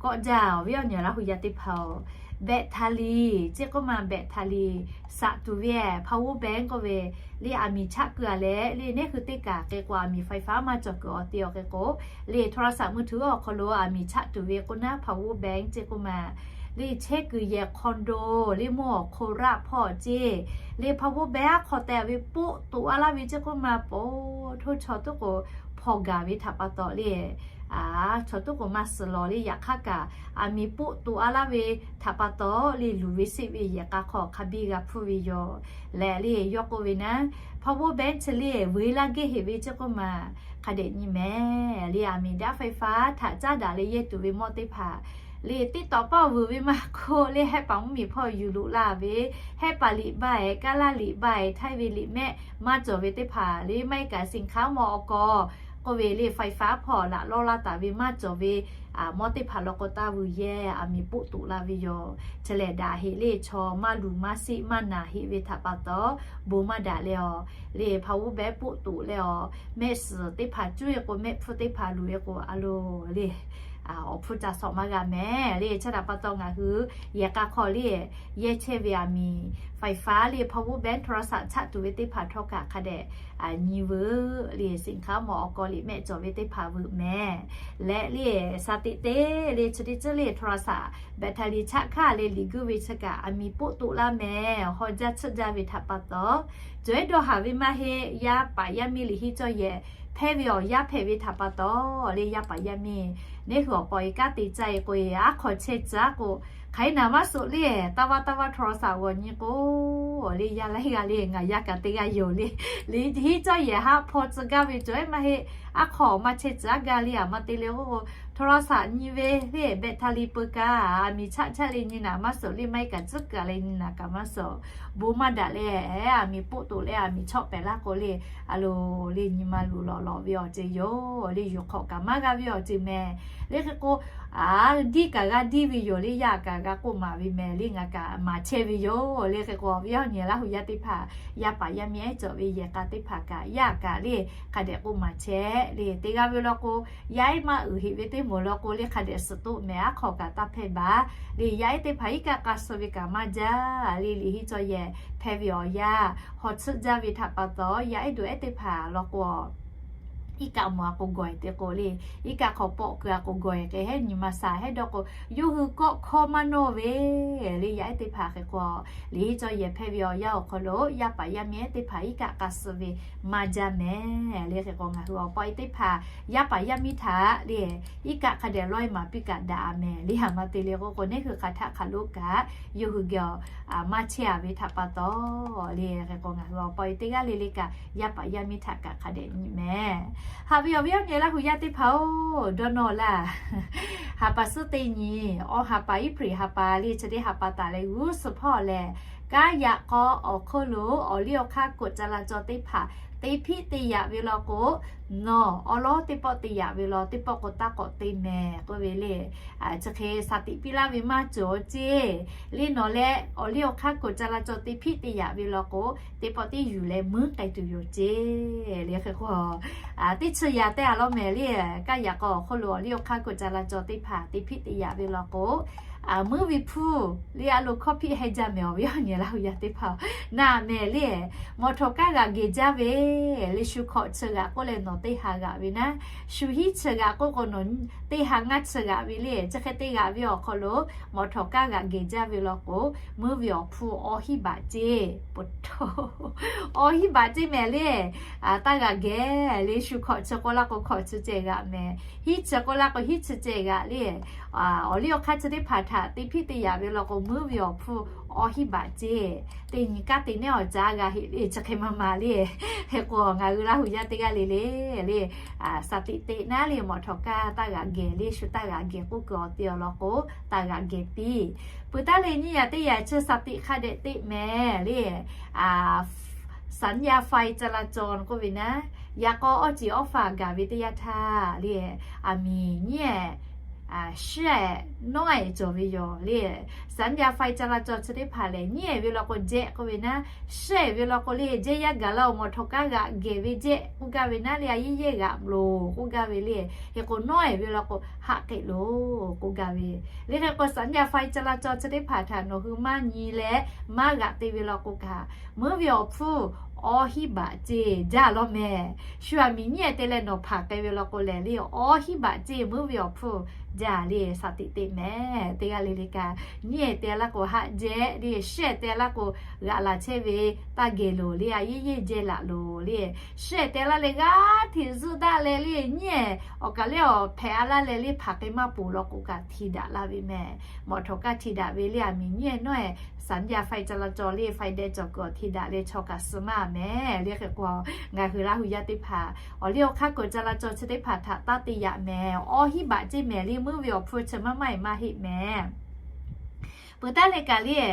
kawˆ jaˇ. Awˬ viˉ awˬ nyi Laˇ hu yaˇ teˇ hpaˍ-oˬ, แบตเตอรี่ ceˇ k'oˆ ma แบตเตอรี่ saꞈ tuˬ ve power bank k'oˆ ve le aˬ miˍ chaˆ keu a leh le neˉ hui teˇ kaˬ hk'e k'o aˬ miˍ ไฟฟ้า maˇ cawˬ kuiˬ awˬ te awˬ hk'e k'o, le โทรศัพท์มือถือ awˬ hk'aw lo aˬ miˍ chaˆ tuˬ ve k'o naˉ power bank ceˇ k'oˆ ma le chehˇ kuiˬ yehˬ คอนโด le mawˇ awˬ hk'aw raˆ hpawˇ ceˇ le power bank aˉ hk'aw teh ve poˆ toꞈ a laˇ ve ceˇ k'oˆ ma poˬ htoˇ chaw tuˉ k'o hpaw gaˬ ve htaꞈ pa taw le, chaw tuˉ k'o maˇ suhˍ lawˬ le. Yaꞈ hk'aˇ kaꞈ aˬ miˍ poˆ toꞈ a laˇ ve htaꞈ pa taw le luˬ ve seˆ ve yehˬ k'a hk'aw hk'a biˇ g'a hpuˇ ve yoˬ. Lehˬ le yawˇ k'oˆ ve naˉ, power bank chi le vuiˬ laˇ gehˇ heꞈ ve ceˇ k'oˆ ma hk'a dehꞈ nyi mehˍ. Le aˬ miˍ daꞈ ไฟฟ้า htaꞈ caˉ daꞈ leh yehˇ tuˬ ve mawˇ teˇ hpaˍ le teˇ tawꞈ paˇ vuiˬ ve maˇ k'oˆ le hehˆ paˍ mvuhˇ miˬ hpawˇ yuˬ loꞈ la ve, hehˆ paˍ liꞈ ba eˬ, kaˉ laˇ liꞈ ba eˬ, htaiˇ ve liꞈ mehˆ maˇ cawˬ ve teˇ hpaˍ le maˇ heˆ kaꞈ สินค้า mawˇ awˬ k'aw k'oˆ ve le ไฟฟ้า hpawˇ laꞈ lawˇ laˇ taˍ ve maˇ cawˬ ve mawˇ teˇ hpaˍ law k'o taˇ vuiˬ yehˇ aˬ miˍ poˆ toꞈ la ve yoˬ. Chi lehˬ daꞈ heꞈ le chaw maˇ luˬ maˇ seˆ maˇ naˬ heꞈ ve htaꞈ pa taw bon maˇ daꞈ leh awˬ le power bank poˆ toꞈ leh awˬ mehˆ suhˍ teˇ hpaˍ cuˇ e k'o mehˆ hpfuhˇ teˇ hpaˍ luˬ e k'o a lo le awˬ hpfuhˇ ca sawꞈ maˇ g'a mehˍ. Le chi htaꞈ pa taw ngaˬ hui yehˬ k'a hk'aw le yehˇ chehˇ ve aˬ miˍ ไฟฟ้า le power bank โทรศัพท์ chaˆ tuˬ ve teˇ hpaˍ htawˇ kaꞈ hk'a dehꞈ nyi veuˬ le สินค้า mawˇ awˬ k'aw liꞈ mehˆ cawˬ ve teˇ hpaˍ veuꞈ mehˍ. Leh le สติ te le chi teˇ ceuˬ le โทรศัพท์ แบตเตอรี่ chaˆ hkaˇ le liꞈ guˇ ve chi kaꞈ aˬ miˍ poˆ toꞈ laˇ mehˍ. Haw jaˇ tsuhˆ jaˇ ve htaꞈ pa taw, cawˬ ehˉ dawˇ haˍ ve maˇ heˆ. Yaˇ paˍ yaˇ miˇ liꞈ hiˉ cawˇ yehˬ hpehˇ ve awˬ yaˇ hpehꞈ ve htaꞈ pa taw le yaˇ paˍ yaˇ miˇ neˉ hui awˬ paw e kanˉ te caˇ e k'o e aˉ hk'aw chehˇ tcuh aˉ k'o, hk'aˬ e naˍ maˇ suhˍ le taˇ vaˇ taˇ vaˇ โทรศัพท์ g'awˬ nyi k'o le yaˇ laiˉ g'aˇ le ngaˬ yaˇ kaꞈ teˇ g'aˇ yoˬ le. Liꞈ hiˉ cawˇ yehˬ haˆ hpaw tcuh gaˇ ve cawˬ ehˉ maˇ heˆ. Aˉ hk'aw maˇ chehˇ tcuh aˉ gaˇ le aˬ ma te le k'o k'o โทรศัพท์ nyi ve le แบตเตอรี่ peu kaꞈ aˬ miˍ chaˆ chaˆ le nyi naˍ maˇ suhˍ le maˇ heˆ kaꞈ tcuhˉ kaꞈ le nyi naˍ kaꞈ maˇ suhˍ. Bon maˇ daꞈ leh aˬ miˍ poˆ toꞈ leh aˬ miˍ chawˆ pehˍ laˇ k'o le a lo le nyi ma luˬ lawꞈ lawꞈ ve awˬ ceuˬ yoˬ le. Yuˬ hk'awꞈ kaꞈ maˇ g'a ve awˬ ceuˬ mehˍ. Le hk'e k'o diˇ kaꞈ g'a diˇ ve yoˬ le. Yaˇ kaꞈ g'a k'oˆ maˍ ve mehˍ le ngaˬ kaꞈ maˍ chehˇ ve yoˬ le. Hk'e k'o awˬ viˉ awˬ nyi Laˇ hu yaˇ teˇ hpaˍ yaˇ paˍ yaˇ miˇ ehˉ cawˬ ve yehˬ k'a teˇ hpaˍ kaꞈ yaˇ kaꞈ le hk'a dehꞈ k'oˆ maˍ chehˇ le. Teˇ g'aˇ ve law k'o yaˇ ehˉ maˇ uiˍ heꞈ ve teˇ moˍ law k'o le hk'a dehꞈ suhˍ toˆ mehˍ. Aˉ hk'aw kaꞈ taˇ hpehˇ baˬ le. Yaˇ ehˉ teˇ hpaˍ iˉ kaˆ k'a suh ve kaꞈ maˇ jaˇ le. Liꞈ hiˉ cawˇ yehˬ hpehˇ ve awˬ yaˇ haw tsuhˆ jaˇ ve htaꞈ pa taw yaˇ ehˉ dawˬ ehˉ teˇ hpaˍ law k'o iˉ kaˆ mawˬ a k'o gawˬ e te k'o le, iˉ kaˆ hk'aw pawˆ keu a k'o gawˬ e k'e hehˉ nyi ma sa hehˉ dawˇ k'o, yawˇ hui kawˆ hkawˇ maˇ nawˇ ve le. Yaˇ ehˉ teˇ hpaˍ hk'e k'o, liꞈ hiˉ cawˇ yehˬ hpehˇ ve awˬ yaˇ awˬ hk'aw lo yaˇ paˍ yaˇ miˇ ehˉ teˇ hpaˍ iˉ kaˆ k'a suh ve maˇ jaˇ mehˍ le. Hk'e k'o ngaˬ hui awˬ paw e teˇ hpaˍ yaˇ paˍ yaˇ miˇ htaꞈ le iˉ kaˆ hk'a dehꞈ lawˇ e maˍ piˇ kaꞈ daꞈ a mehˍ le. Aˬ ma te le k'o k'o neˉ hui hk'aˬ htaˆ hk'aˬ lo kaꞈ yawˇ hui geh maˇ chehˇ a ve htaꞈ pa taw le. Hk'e k'o ngaˬ hui awˬ paw e teˇ g'aˇ le le kaꞈ yaˇ paˍ yaˇ miˇ htaꞈ kaꞈ hk'a dehꞈ nyi mehˍ. Haꞈ ve awˬ viˉ awˬ nyi Laˇ hu yaˇ teˇ hpaˍ-oˬ, dawˇ nawˇ laˇ. Haˍ paˍ suhˉ teˇ nyi, awˬ haˍ paˍ April haˍ paˍ le chi teˇ haˍ paˍ taˍ leh g'uˇ suhˍ hpawˇ lehˬ, kanˉ yaꞈ k'aw awˬ hk'oˆ lo awˬ liˇ awˬ hk'aˇ กฎจราจร teˇ hpaˍ te hpiˆ te yaꞈ ve law k'o, nawˬ awˉ lawˉ teˇ pawˆ te yaꞈ ve law, teˇ pawˆ k'o taˇ k'awꞈ te mehˍ k'oˆ ve le. Chi hk'e สติ piˇ laˇ ve maˇ cawˬ ceˇ. Le nawˬ leh awˬ liˇ awˬ hk'aˇ กฎจราจร te hpiˆ te yaꞈ ve law k'o, teˇ pawˆ tiˉ yuˬ leh muiˉ k'ai tuˬ yoˬ ceˇ. Le hk'e k'o, teˇ chi yaꞈ teˇ a law mehˍ le. Kanˉ yaꞈ k'aw awˬ hk'oˆ lo awˬ liˇ awˬ hk'aˇ กฎจราจร teˇ hpaˍ te hpiˆ te yaꞈ ve law k'o, muiˉ ve hpuˇ le a lo hkawˇ hpiˆ heh jaˇ mehˍ awˬ viˉ awˬ nyi Laˇ hu yaˇ teˇ hpaˍ-oˬ. Naˬ mehˍ le, mawˬ htawˍ kaˇ g'aꞈ gehˬ jaˇ ve le shu hkawꞈ chi g'aꞈ k'oˆ leh nawˬ teˇ ha g'aꞈ ve naˉ, shu hiˉ chi g'aꞈ k'oˆ k'o nawˬ teˇ ha ngaˇ chi g'aꞈ ve le. Chi hk'e te g'aꞈ ve awˬ hk'aw lo mawˬ htawˍ kaˇ g'aꞈ gehˬ jaˇ ve law k'o, muiˉ ve awˬ hpuˇ awˇ hiˉ baꞈ ceˇ. Poˬ htoˇ, awˇ hiˉ baꞈ ceˇ mehˍ le. Taˇ g'aꞈ gehˬ le shu hkawꞈ chi k'oˆ laˇ k'o hkawꞈ chi ceh g'aꞈ mehˍ. Hiˉ chi k'oˆ laˇ k'o hiˉ chi ceh g'aꞈ le. Awˬ liˇ awˬ hk'aˇ chi teˇ hpaˍ htaꞈ te hpiˆ te yaꞈ ve law k'o muiˉ ve awˬ hpuˇ awˇ hiˉ baꞈ ceˇ. Teˇ nyi kaˉ te neˉ awˬ caˉ g'a heˆ le chi hk'e ma ma le. Hk'e k'o ngaˬ hui Laˇ hu yaˇ teˇ g'aˇ le le le สติ te naˉ le. Mawˬ htawˍ kaˇ taˇ g'aꞈ gehˬ le shu taˇ g'aꞈ gehˬ k'oˆ kuiˬ awˬ te awˬ lawn k'o taˇ g'aꞈ gehˬ piˇ. Peuˬ taˉ le nyiˇ yaꞈ teˇ yaꞈ chi สติ hk'a dehꞈ te mehˍ le. สัญญาณไฟจราจร k'oˆ ve naˉ, yaꞈ k'aw awˇ ceˬ awˇ faˍ gaˬ ve teˇ yanˇ htaˇ le, aˬ miˍ nyiˉ ehˍ, shiˉ ehˍ, nawˉ ehˍ cawˬ ve yoˬ le. สัญญาณไฟจราจร chi teˇ hpaˍ lehˬ, nyiˉ ehˍ ve law k'o jehˆ k'oˆ ve naˉ, shiˉ ehˍ ve law k'o le jehˆ yaˇ gaˬ laˇ-oˬ, mawˬ htawnˍ kaˇ g'aꞈ gehˬ ve jehˆ k'oˆ gaˇ ve naˉ le, a yehˇ yehˇ g'aꞈ loˬ k'oˆ gaˇ ve le. Hk'e k'o nawˉ ehˍ ve law k'o haꞈ k'ai loˬ k'oˆ gaˇ ve le. Hk'e k'o สัญญาณไฟจราจร chi teˇ hpaˍ htaꞈ nawˬ hui maˇ nyi leh maˇ g'aꞈ te ve law k'o kaꞈ, meuˉ ve awˬ hpfuhˇ awˇ hinˉ baꞈ ceˇ jaˇ law mehˍ. Shu aˬ miˍ nyiˉ ehˍ te leh nawˬ hpanˍ k'ai ve law k'o lehˬ le, awˇ hinˉ baꞈ ceˇ meuˉ ve awˬ hpfuhˇ jaˇ le, shaˍ tiꞈ teˇ mehˍ. Teˇ g'aˇ le le kaꞈ, nyiˉ ehˍ te laˇ k'o haˆ jehˆ le, shiˉ ehˍ te laˇ k'o g'aꞈ laˬ chehˇ ve taˇ geh loˬ le, a yehˇ yehˇ jehˇ laˬ loˬ le. Shiˉ ehˍ te laˇ leh g'aˇ hteꞈ zuhˆ daꞈ leh le, nyiˉ ehˍ awˬ kaˬ le awˬ hpehꞈ a laˇ leh le hpanˍ k'ai maˇ poˬ law k'o kaꞈ hti daꞈ laˇ ve mehˍ. Mawˬ htawnˍ kaˇ hti daꞈ ve le, aˬ miˍ nyiˉ ehˍ nawˉ ehˍ สัญญาณไฟจราจร le, ไฟแดง cawˬ kuiˬ awˬ hti daꞈ leh chaw kaꞈ suh maˇ mehˍ le. Hk'e k'o ngaˬ hui Laˇ hu yaˇ teˇ hpaˍ awˬ liˇ awˬ hk'aˇ kuiˬ จราจร chi teˇ hpaˍ htaꞈ taˇ te yaꞈ mehˍ. Awˇ hinˉ baꞈ ceˇ mehˍ le, meuˉ ve awˬ hpfuhˇ chi maˇ maˇ heˆ maˇ heˆ mehˍ. Peuˬ taˉ leh kaꞈ le,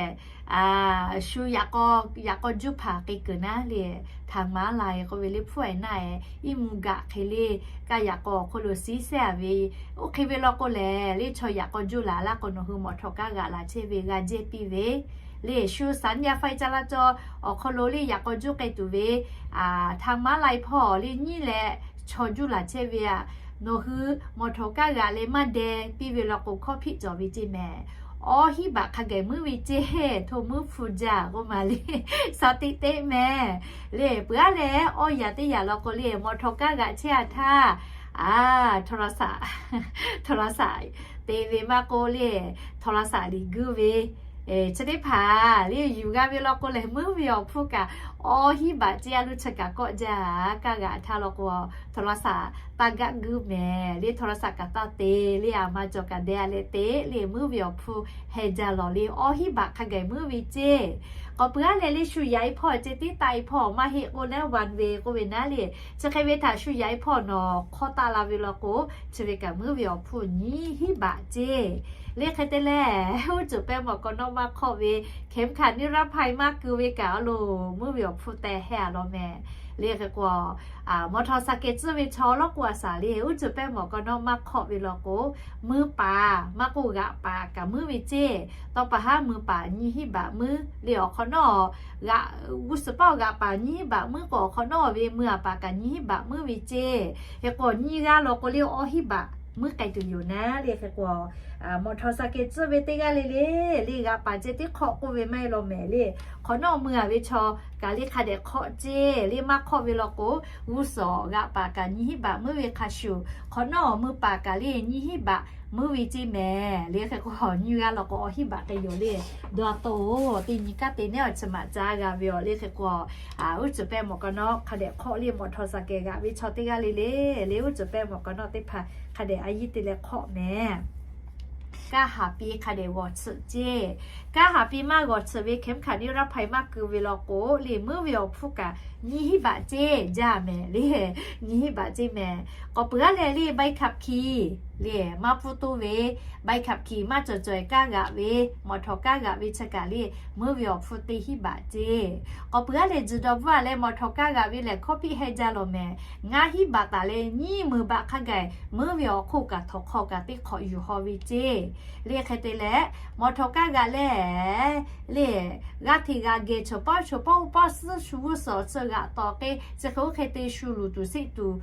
shu yaꞈ k'aw juˇ hpaˍ k'ai kuiˬ naˉ le, ทางม้าลาย k'oˆ ve le, hpfuhˇ ehˍ naˆ ehˍ iˉ mvuh gaꞈ hk'e le, kaˇ yaꞈ k'aw awˬ hk'aw lo siˉ sehˉ a ve, oˇ hk'e ve law k'o lehˬ le, chaw yaꞈ k'aw juˇ laˬ laˇ k'o nawˬ hui mawˬ htawnˍ kaˇ g'aꞈ laˬ chehˇ ve g'a jehˇ piˇ ve le. Shu สัญญาณไฟจราจร awˬ hk'aw lo le yaꞈ k'aw juˇ k'ai tuˬ ve ทางม้าลาย hpawˇ le nyiˉ leh chaw juˇ laˬ chehˇ ve aꞈ, nawˬ hui mawˬ htawnˍ kaˇ g'aꞈ leh maˇ deh piˇ ve law k'o hkawˇ hpiˆ cawˬ ve ceˇ mehˍ. Awˇ hinˉ baꞈ hk'a gaˬ meuˉ ve ceˇ, hto meuˉ hpu jaˇ k'oˆ ma le, shaˍ tiꞈ teˇ mehˍ. Le peuˬ aˉ leh awˇ yaꞈ teˇ yaꞈ law k'o le, mawˬ htawnˍ kaˇ g'aꞈ chehˇ a htaˇ, โทรศัพท์ โทรศัพท์ te ve maˇ k'oˆ le, โทรศัพท์ liꞈ guiˇ ve chi teˇ hpaˍ le yuˬ g'a ve law k'o lehˬ, meuˉ ve awˬ hpfuhˇ kaꞈ awˇ hinˉ baꞈ ceˇ a lu chi kaꞈ kawˆ jaˇ. Kaˇ g'aꞈ htaˇ law k'o โทรศัพท์ taˇ gaˆ guiˇ mehˍ le, โทรศัพท์ kaꞈ taˇ te le, a ma cawˬ kaꞈ deh a leh te le, meuˉ ve awˬ hpfuhˇ heh jaˇ lawˬ le. Awˇ hinˉ baꞈ hk'a gaˬ meuˉ ve ceˇ. K'awꞈ peuˬ aˉ leh le shu yaꞈ e hpawˇ ceˇ tiˉ taˆ e hpawˇ maˇ heˆ k'oˆ naˉ, วันเวย์ k'oˆ ve naˉ le, chi hk'e ve htaꞈ shu yaꞈ e hpawˇ nawˬ hk'awˇ taˆ la ve law k'o, chi ve kaꞈ meuˉ ve awˬ hpfuhˇ nyiˇ hinˉ baꞈ ceˇ. Le hk'e te leh, uˉ cuˬ pehˇ mawˬ kaw nawˉ maˇ hk'awˆ ve, เข็มขัดนิรภัย maˇ keu ve kaꞈ a loˬ, meuˉ ve awˬ hpfuhˇ teh heh a law mehˍ. Le hk'e k'o, mawˬ htawnˍ shaˍ kehˬ tcuhˇ ve chaw lawˉ k'o a shaˍ le, uˉ cuˬ pehˇ mawˬ kaw nawˉ maˇ hk'awˆ ve law k'o, meuˇ paˍ maˇ k'oˆ g'aꞈ paˍ kaꞈ meuˉ ve ceˇ. Tawˇ paˍ haˉ meuˇ paˍ nyiˇ hinˉ baꞈ meuˉ le awˬ hk'awꞈ nawˉ, g'uˇ suhˍ paˇ g'aꞈ paˍ nyiˇ hinˉ baꞈ meuˉ k'o awˬ hk'awꞈ nawˉ ve meuˇ a paˍ kaꞈ nyiˇ hinˉ baꞈ meuˉ ve ceˇ. Hk'e k'o nyiˇ g'aˇ law k'o le awˇ hinˉ baꞈ meuˉ k'ai tuˬ yoˬ naˉ le. Hk'e k'o mawˬ htawnˍ shaˍ kehˬ tcuhˇ ve teˇ g'aˇ le le, le g'aꞈ paˍ ceh tiˉ hk'awˆ k'oˆ ve maˇ heˆ law mehˍ le. Hk'awꞈ nawˉ meuˇ a ve chaw kaꞈ le hk'a dehꞈ hk'awˆ ceˇ. Le maˇ hk'awˆ ve law k'o, g'uˇ suhˍ g'aꞈ paˍ kaꞈ nyiˇ hinˉ baꞈ meuˉ ve hk'a shuˍ, hk'awꞈ nawˉ meuˇ paˍ kaꞈ le nyiˇ hinˉ baꞈ meuˉ ve ceˇ mehˍ. Le hk'e k'o nyiˇ g'aˇ law k'o awˇ hinˉ baꞈ k'ai yoˬ le. Dawˇ a to, teˇ nyi kaˉ te nehˉ awˬ chi maꞈ caˇ g'a ve awˬ le. Hk'e k'o uˉ cuˬ pehˇ mawˬ kaw nawˉ hk'a dehꞈ hk'awˆ le mawˬ htawnˍ shaˍ kehˬ g'aꞈ ve chaw teˇ g'aˇ le le, le uˉ cuˬ pehˇ mawˬ kaw nawˉ teˇ hpaˍ hk'a dehꞈ a yiˇ te leh hk'awˆ mehˍ. Kanˉ haˍ pi hk'a dehꞈ g'awˬ tsuhꞈ ceˇ. Kanˉ haˍ pi maˇ g'awˬ tsuhꞈ ve เข็มขัดนิรภัย maˇ keu ve law k'o le, meuˉ ve awˬ hpfuhˇ kaꞈ nyiˇ hinˉ baꞈ ceˇ jaˇ mehˍ le. Nyiˇ hinˉ baꞈ ceˇ mehˍ. K'awꞈ peuˬ aˉ leh le ใบขับขี่ le maˇ pfuhˇ toˇ ve, ใบขับขี่ maˇ cawˬ cawˬ e kanˉ g'aꞈ ve, mawˬ htawnˍ kanˉ g'aꞈ ve chi kaꞈ le meuˉ ve awˬ hpfuhˇ teˇ hinˉ baꞈ ceˇ. K'awꞈ peuˬ aˉ leh tzuhˬ dawˬ bvuhˇ a leh mawˬ htawnˍ kanˉ g'aꞈ ve lehˬ hkawˇ hpiˆ heh jaˇ lawˬ mehˍ. Ngaˇ hinˉ baꞈ taˍ leh nyiˇ meuˇ baꞈ hk'a gaˬ meuˉ ve awˬ hk'oˆ kaꞈ htawnˍ hk'aw kaꞈ teˇ hk'awꞈ yuˬ haw ve ceˇ. Le hk'e te leh mawˬ htawnˍ kanˉ g'aꞈ le le g'aˇ hteꞈ g'a geh chaw paˇ chaw paˇ oˇ paˇ suhˉ shu g'uˇ suhˍ awˬ tcuh g'aꞈ tawˍ k'e, chi hk'e oˇ hk'e te shu luˬ tuˬ seˆ tuˬ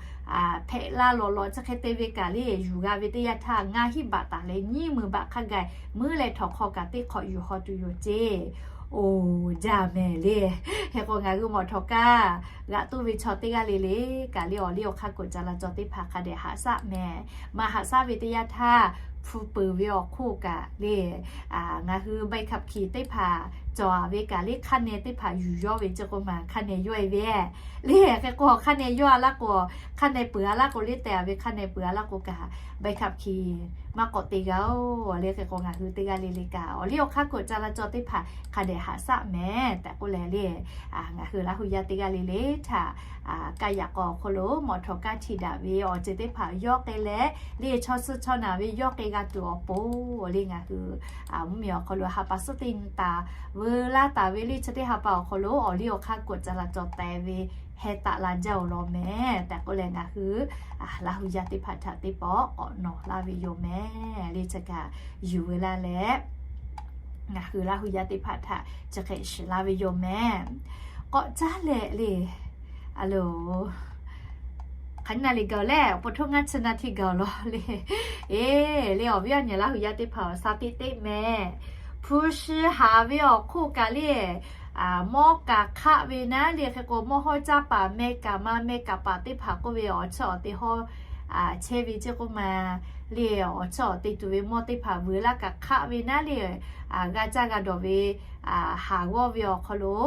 hpehꞈ la lawˬ lawˬ chi hk'e te ve kaꞈ le yuˬ g'a ve teˇ yanˇ htaˇ ngaˇ hinˉ baꞈ taˍ leh nyiˇ meuˇ baꞈ hk'a gaˬ meuˉ leh htawnˍ hk'aw kaꞈ teˇ hk'awꞈ yuˬ haw tuˬ yoˬ ceˇ. Oˬ, jaˇ mehˍ le. Hk'e k'o ngaˬ hui mawˬ htawnˍ kanˉ g'aꞈ toˇ ve chaw teˇ g'aˇ le le kaꞈ le awˬ liˇ awˬ hk'aˇ kuˬ ca la caw teˇ hpaˍ hk'a dehꞈ haꞈ shaˆ mehˍ. Maˇ haꞈ shaˆ ve teˇ yanˇ htaˇ hpu peuˬ ve awˬ hk'oˆ kaꞈ le ngaˬ hui ใบขับขี่ teˇ hpaˍ cawˬ a ve kaꞈ le hk'a neh teˇ hpaˍ yuˬ yawˇ ve ceˇ k'o maˬ hk'a neh yawˇ e ve le. Hk'e k'o hk'a neh yawˇ a laˇ k'o, hk'a neh peuˬ a laˇ k'o le te a ve hk'a neh peuˬ a laˇ k'o kaꞈ ใบขับขี่ maˇ k'awꞈ te g'a oˬ le. Hk'e k'o ngaˬ hui teˇ g'aˇ le le kaꞈ awˬ liˇ awˬ hk'aˇ kuˬ ca la caw teˇ hpaˍ hk'a dehꞈ haꞈ shaˆ mehˍ tehꞈ k'oˆ leh le ngaˬ hui Laˇ hu yaˇ teˇ g'aˇ le le htaꞈ kaˇ yaꞈ k'aw awˬ hk'aw lo mawˬ htawnˍ kanˉ htiꞈ daꞈ ve awˬ ceuˬ teˇ hpaˍ yawˇ k'ai leh le chaw suh chaw naˬ ve yawˇ k'ai g'a tuˬ awˬ pon le ngaˬ hui mvuhˇmiˬ awˬ hk'aw lo ha pa suhˉ teˇ nyi taˍ veu laˇ taˍ ve le chi teˇ ha pa awˬ hk'aw lo awˬ liˇ awˬ hk'aˇ k'awꞈ caˍ laˬ cawˬ teh ve heh taˆ la jaˇ-oˬ law mehˍ tehꞈ k'oˆ leh, ngaˬ hui Laˇ hu yaˇ teˇ hpaˍ htaꞈ teˇ pawˆ k'awꞈ nawˬ laˇ ve yoˬ mehˍ. Le chi kaꞈ yuˬ veu laˇ leh, ngaˬ hui Laˇ hu yaˇ teˇ hpaˍ htaꞈ chi hk'e shiˍ laˇ ve yoˬ mehˍ. K'awꞈ caˇ leh le, a loˬ, hk'aˬ na le gaˬ-oˬ leh, awˬ pa htoˇ ngaˇ chi na hteˇ gaˬ-oˬ law le. Eˬ, le awˬ viˉ awˬ nyi Laˇ hu yaˇ teˇ hpaˍ-oˬ, shaˍ tiꞈ teˇ mehˍ. Hpu shi haˍ ve awˬ hk'oˆ kaꞈ le, mawˇ kaˍ hk'aˆ ve naˉ le hk'e k'o, mawˇ hawˇ caˇ paˍ meh kaˍ ma meh kaˍ paˍ teˇ hpaˍ k'oˆ ve awˬ chiˇ awˬ te hawˇ chehˇ ve ceˇ k'oˆ ma, le awˬ chiˇ awˬ te tuˬ ve mawˇ teˇ hpaˍ veuˬ laˇ kaꞈ hk'aˆ ve naˉ le, g'a caˇ g'a dawˬ ve, haˍ g'awˇ ve awˬ hk'aw lo,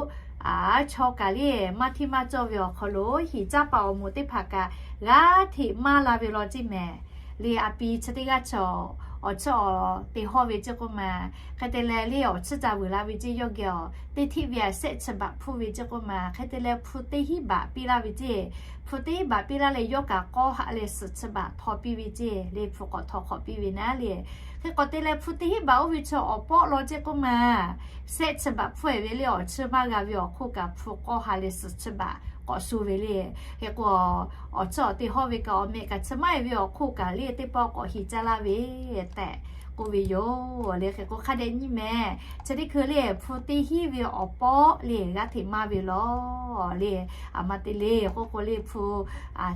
chaw kaꞈ le maˇ hteˇ maˇ cawˇ ve awˬ hk'aw lo hiˍ caˇ paˍ awˬ moˍ teˇ hpaˍ kaꞈ g'aˇ hteꞈ maˇ la ve law ceˇ mehˍ. Le a pi chi teˇ g'aˇ chaw awˬ chiˇ awˬ te hawˇ ve ceˇ k'oˆ ma, hk'e te leh le awˬ chiˇ ca veuˬ la ve ceˇ yawˇ geh awˬ teˇ hteˆ ve a shehˆ chi baꞈ hpfuhˇ ve ceˇ k'oˆ ma, hk'e te leh hpu teˇ hinˉ baꞈ piˇ laˇ ve ceˇ. Hpu teˇ hinˉ baꞈ piˇ laˇ leh yawˇ kaꞈ k'awˇ ha leh suhˍ chi baꞈ htaw piˇ ve ceˇ. Le hpu k'awꞈ htaw hk'awꞈ piˇ ve naˉ le. Hk'e k'awꞈ te leh hpu teˇ hinˉ baꞈ oˇ ve chaw awˬ pawˆ law ceˇ k'oˆ ma, shehˆ chi baꞈ hpfuhˇ-e ve le awˬ chiˇ maˇ g'a ve awˬ hk'oˆ kaꞈ hpu k'awˇ ha leh suhˍ chi baꞈ k'awꞈ shu ve le. Hk'e k'o, awˬ chiˇ awˬ te hawˇ ve kaꞈ awˬ mehꞈ kaꞈ chi maˇ-e ve awˬ hk'oˆ kaꞈ le teˇ pawˆ k'awꞈ hiˍ caˇ laˇ ve tehꞈ k'oˆ ve yoˬ. Le hk'e k'o hk'a dehꞈ nyi mehˍ. Chi teˇ hkui le hpu teˇ hinˉ ve awˬ pawˆ le g'aˇ hteꞈ maˇ ve law le. A ma te le k'oˆ k'o le hpu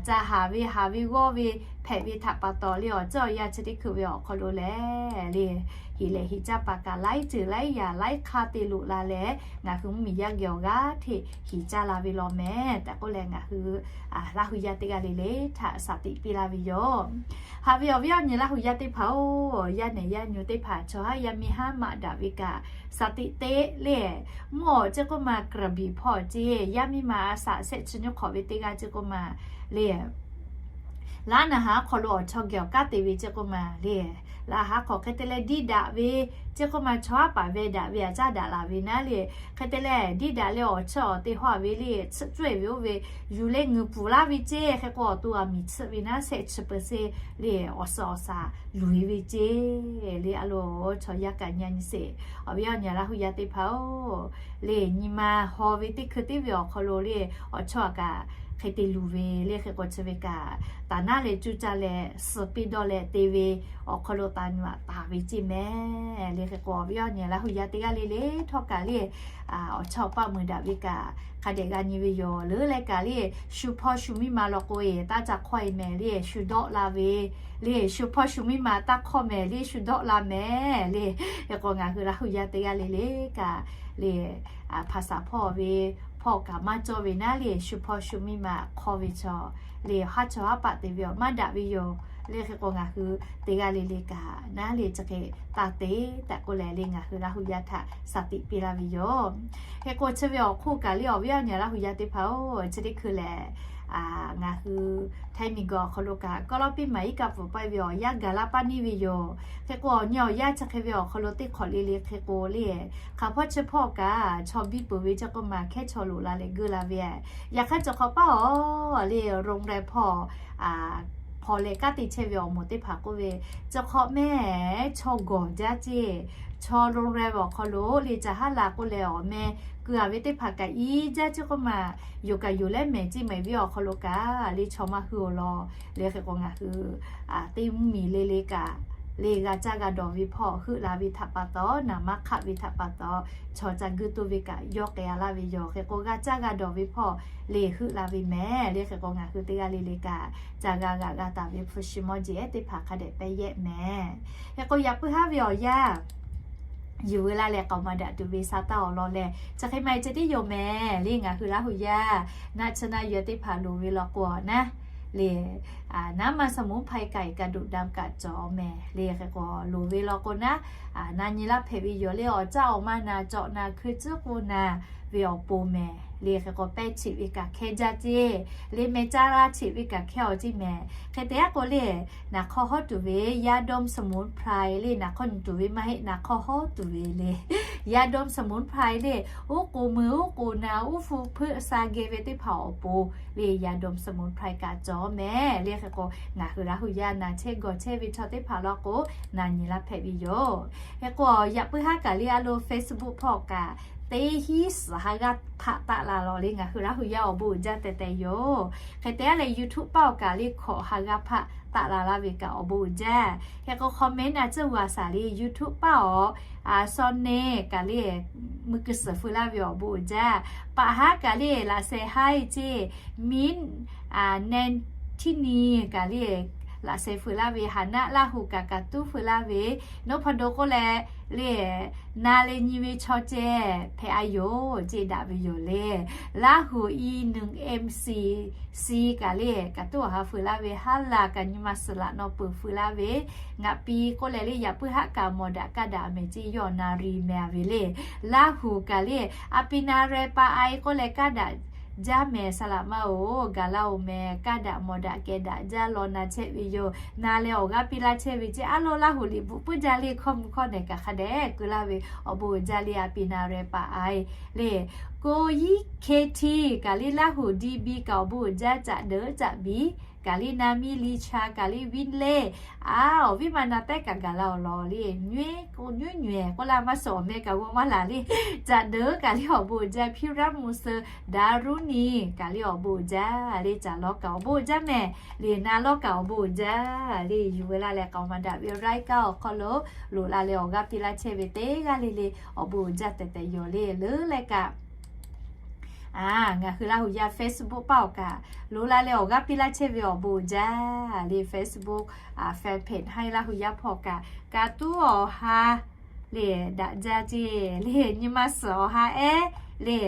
ca haˍ ve haˍ ve g'awˇ ve hpehꞈ ve htaꞈ pa taw le awˬ chiˇ awˬ yaˇ chi teˇ hkui ve awˬ hk'aw lo lehˬ le, hiˍ lehˬ hiˍ caˇ paˍ kaꞈ laiˉ ceuˬ laiˉ yaꞈ laiˉ hk'aˇ te loꞈ la leh, ngaˬ hui mvuhˇmiˬ yaˇ geh awˬ g'aˇ hteꞈ hiˍ caˇ la ve law mehˍ tehꞈ k'oˆ leh, ngaˬ hui Laˇ hu yaˇ teˇ g'aˇ le le htaꞈ shaˍ tiꞈ piˇ laˇ ve yoˬ. Haꞈ ve awˬ viˉ awˬ nyi Laˇ hu yaˇ teˇ hpaˍ-oˬ, yaˇ nehˬ yaˇ nyi teˇ hpaˍ chaw haˉ yaˇ miˇ haˉ maꞈ daꞈ ve kaꞈ shaˍ tiꞈ te le. Mvuhˇ awˬ ceˇ k'oˆ ma Kraˍbiˍ hpawˇ ceˇ, yaˇ miˇ ma a shaꞈ shehˆ chi nyiˇ hk'awꞈ ve teˇ g'aˇ ceˇ k'oˆ ma le. Laˇ naˍ haˍ hk'aw lo awˬ chaw geh awˬ kanˉ te ve ceˇ k'oˆ ma le. Laˇ haˍ hk'aw hk'e te leh diˇ daꞈ ve ceˇ k'oˆ ma, chaw haˉ paˍ veh daꞈ ve a caˇ daꞈ laˬ ve naˉ le. Hk'e te leh diˇ daꞈ leh awˬ chiˇ awˬ te hawˇ ve le, tsuhˆ cawehˬ ve oˇ ve yuˬ leh ngeuˍ puˍ laˇ ve ceˇ. Hk'e k'o awˬ to a miˬ tsuhˆ ve naˉ shehˆ chi peuˬ se le awˬ suhˍ awˬ shaˍ luˬ-e ve ceˇ. Le a lo, chaw yaˇ kaꞈ nyi nyi sheˍ. Awˬ viˉ awˬ nyi Laˇ hu yaˇ teˇ hpaˍ-oˬ, le nyi ma haw ve teˇ hkui teˇ ve awˬ hk'aw lo le awˬ chaw kaꞈ hk'e te luˬ ve le. Hk'e k'o chi ve kaꞈ taˍ naˉ leh cuˇ caˇ leh suh piˇ dawˇ leh te ve awˬ hk'aw lo taˍ nyi ma taˍ ve ceˇ mehˍ. Le hk'e k'o awˬ viˉ awˬ nyi Laˇ hu yaˇ teˇ g'aˇ le le htawˇ kaꞈ le awˬ chaw paˆ meuˬ daꞈ ve kaꞈ hk'a dehꞈ g'a nyi ve yoˬ. Leuˉ leh kaꞈ le shu hpawˇ shu miˇ ma law k'o-e taˇ ca hk'awˇ-e mehˍ le shu dawˆ la ve, le shu hpawˇ shu miˇ ma taˇ hk'awˇ mehˍ le shu dawˆ la mehˍ le. Hk'e k'o ngaˬ hui Laˇ hu yaˇ teˇ g'aˇ le le kaꞈ le hpaˍ saˍ hpawˇ ve hpawˇ kaꞈ maˇ cawˇ ve naˉ le shu hpawˇ shu miˇ ma hk'awˇ ve chaw le haˉ chaw haˉ paˆ te ve awˬ maˇ daꞈ ve yoˬ. Le hk'e k'o ngaˬ hui teˇ g'aˇ le le kaꞈ naˉ le chi hk'e taˇ te tehꞈ k'oˆ leh le ngaˬ hui Laˇ hu yaˇ htaꞈ shaˍ tiꞈ piˇ laˇ ve yoˬ. Hk'e k'o chi ve awˬ hk'oˆ kaꞈ le awˬ viˉ awˬ nyi Laˇ hu yaˇ teˇ hpaˍ-oˬ, chi teˇ hkui lehˬ ngaˬ hui Htaiˇ miˬguiˬ awˬ hk'aw lo kaꞈ kawˆ lawˉ piˇ maˍ iˉ kaˆ pfuhˍ pawehˇ ve awˬ yanˇ gaˬ laˇ paˇ neˇ ve yoˬ. Hk'e k'o awˬ nyi awˬ yanˇ chi hk'e ve awˬ hk'aw lo teˇ hk'awꞈ le le hk'e k'o le hk'aˬ hpawˇ chi hpawˇ kaꞈ chaw biˇ peuˬ ve ceˇ k'oˆ ma hkehˉ chaw loꞈ la leh geuˆ la ve. Yaꞈ hk'aˇ chi hk'awꞈ paˇ awˬ le โรงแรม hpawˇ hpaw leh kanˉ te chehˇ ve awˬ moˍ teˇ hpaˍ k'oˆ ve, chi hk'awꞈ mehˍ chaw gawˬ jaˇ ceˇ, chaw โรงแรม awˬ hk'aw lo le ca haˉ la k'oˆ leh awˬ meh keu-a ve teˇ hpaˍ kaꞈ iˉ jaˇ ceˇ k'oˆ ma, yoˬ kaꞈ yoˬ leh mehˍ ceˇ mehˍ viˉ awˬ hk'aw lo kaꞈ le chaw maˇ hui-oˬ law. Le hk'e k'o ngaˬ hui teˇ mvuhˇmiˬ le le kaꞈ le g'a caˇ g'a dawˬ ve hpawˇ heuˆ la ve htaꞈ pa taw, naˍ maˇ hk'aˆ ve htaꞈ pa taw, chaw ca geuˆ toˇ ve kaꞈ yawˇ k'ai-a laˇ ve yoˬ. Hk'e k'o g'a caˇ g'a dawˬ ve hpawˇ le heuˆ la ve mehˍ. Le hk'e k'o ngaˬ hui teˇ g'aˇ le le kaꞈ ca g'a g'a g'a taˍ ve hpu shi mawˇ jeˬ ehˉ teˇ hpaˍ hk'a dehꞈ pehˇ yehˆ mehˍ. Hk'e k'o yaꞈ puiˉ haˉ ve awˬ yanˇ yuˬ veu laˇ leh k'aoˍ maˍ daꞈ tuˬ ve sa taˇ awˬ lawn leh chi hk'e ma-e ceh tiˉ yoˬ mehˍ. Le ngaˬ hui Laˇ hu yaˇ naˆ chi naˆ yuˬ teˇ hpaˍ loˍ ve law k'o naˉ le, naˉ maˇ สมุนไพร kaꞈ กระดูกดำ kaꞈ cawˬ mehˍ. Le hk'e k'o loˍ ve law k'o naˉ, na nyi laˇ hpehꞈ ve yoˬ le awˬ caˇ awˬ ma na cawꞈ na hkui tcuhˉ k'o na ve awˬ pon mehˍ. le hk'e k'o pehˇ cheꞈ ve kaꞈ hkehˇ jaˇ ceˇ, le meh caˇ laˇ cheꞈ ve kaꞈ hkehˇ awˬ ceˇ mehˍ. Hk'e te aˉ k'o le, naˍ hk'aw hawˉ tuˬ ve ยาดมสมุนไพร le, naˍ hk'aw nyi tuˬ ve maˇ heˆ, naˍ hk'aw hawˉ tuˬ ve le ยาดมสมุนไพร le, uˉ k'oˍ mui uˉ k'oˍ naˍ uˉ hpu hpeuˆ sha geh ve teˇ hpaˍ awˬ pon le ยาดมสมุนไพร kaꞈ cawˬ mehˍ. Le hk'e k'o ngaˬ hui Laˇ hu yaˇ na chehˇ gawˬ chehˇ ve chaw teˇ hpaˍ law k'o, na nyi laˇ hpehꞈ ve yoˬ. Hk'e k'o yaꞈ puiˉ haˉ kaꞈ le a lo Facebook hpawˇ kaꞈ teˇ hinˉ suhˍ ha g'aˇ hpaˆ taˆ la lawˬ le ngaˬ hui Laˇ hu yaˇ awˬ bon uiˍ jaˇ tehꞈ tehꞈ yoˬ. Hk'e te a leh YouTube paˆ awˬ kaꞈ le hkawꞈ ha g'aˇ hpaˆ taˆ la laˇ ve kaꞈ awˬ bon uiˍ jaˇ. Hk'e k'o comment a tcuhˇ g'a shaˍ le YouTube paˆ awˬ, a, Sawˉneˇ kaꞈ le mui kuiˬ suhˍ feu laˇ ve awˬ bon uiˍ jaˇ. Paˍ haˉ kaꞈ le laꞈ sheh haˉ e ceˇ, Min, a, Nanˍtiˇni kaꞈ le laꞈ sheh feu laˇ ve, Haˍnaˆ Laˇ hu kaꞈ kaꞈ tuˉ feu laˇ ve, Noˉhpaˍdo k'oˆ leh le, na leh nyi ve chaw ceh hpehꞈ a yoˬ ceˇ daꞈ ve yoˬ le. Laˇ hu i nuꞈ MC si kaꞈ le kaꞈ tuˉ awˬ ha feu laˇ ve, Haˉ laˬ kaꞈ nyi ma suhˍ laꞈ naw peuˬ feu laˇ ve, Ngaˬ pi k'oˆ leh le yaꞈ puiˉ haˉ kaꞈ mawˬ daꞈ kaˇ daꞈ mehˍ ceˇ yawˇ na ri meh a ve le. Laˇ hu kaꞈ le a pi na reh pa a e k'oˆ leh kaˇ daꞈ jaˇ mehˍ, saˍ laꞈ ma oˬ gaˬ laˇ oˬ mehˍ, kaˇ daꞈ mawˬ daꞈ kehˬ daꞈ jaˇ law na chehˇ ve yoˬ. Na leh awˬ g'aˇ piˇ laˇ chehˇ ve ceˇ, aˉ lo Laˇ hu liꞈ bvuhꞈ puiˉ jaˇ le hkawˇ mvuh hkawˇ nehˬ kaꞈ hk'a dehꞈ keu laˇ ve awˬ bon uiˍ jaˇ le a pi na reh pa a e le. Ko yiˉ hkeh htiˇ kaꞈ le Laˇ hu di bi kaꞈ awˬ bon uiˍ jaˇ, caꞈ deuꞈ caꞈ biˍ kaꞈ le na miˇ liˇ cha kaꞈ le viˉ le, a, awˬ viˉ ma na tehˉ kaꞈ gaˬ la awˬ lawn le, nyuiˉ k'o nyuiˉ nyuiˬ k'oˆ laˇ maˇ suh awˬ meh kaꞈ g'aw maˇ laˬ le. Caꞈ deuꞈ kaꞈ le awˬ bon uiˍ jaˇ, hpiˇ raˉ mvuh suh daˍ ruˉ niˬ kaꞈ le awˬ bon uiˍ jaˇ le, caꞈ lawˉ kaꞈ awˬ bon uiˍ jaˇ mehˍ le, na lawˉ kaꞈ awˬ bon uiˍ jaˇ le. Yuˬ veu laˇ leh k'aoˍ maˍ daꞈ ve raiˉ kaˇ awˬ hk'aw lo loꞈ la leh awˬ g'aˇ piˇ laˇ chehˇ ve teˇ g'aˇ le le awˬ bon uiˍ jaˇ tehꞈ tehꞈ yoˬ le. Leuˉ leh kaꞈ a, ngaˬ hui Laˇ hu yaˇ Facebook paˆ awˬ kaꞈ loꞈ la leh awˬ g'aˇ piˇ laˇ chehˇ ve awˬ bon uiˍ jaˇ le. Facebook, a, fan page haˉ Laˇ hu yaˇ hpawˇ kaꞈ kaꞈ tuˉ awˬ ha le daꞈ jaˇ ceˇ le, nyi ma suhˍ awˬ ha ehˉ le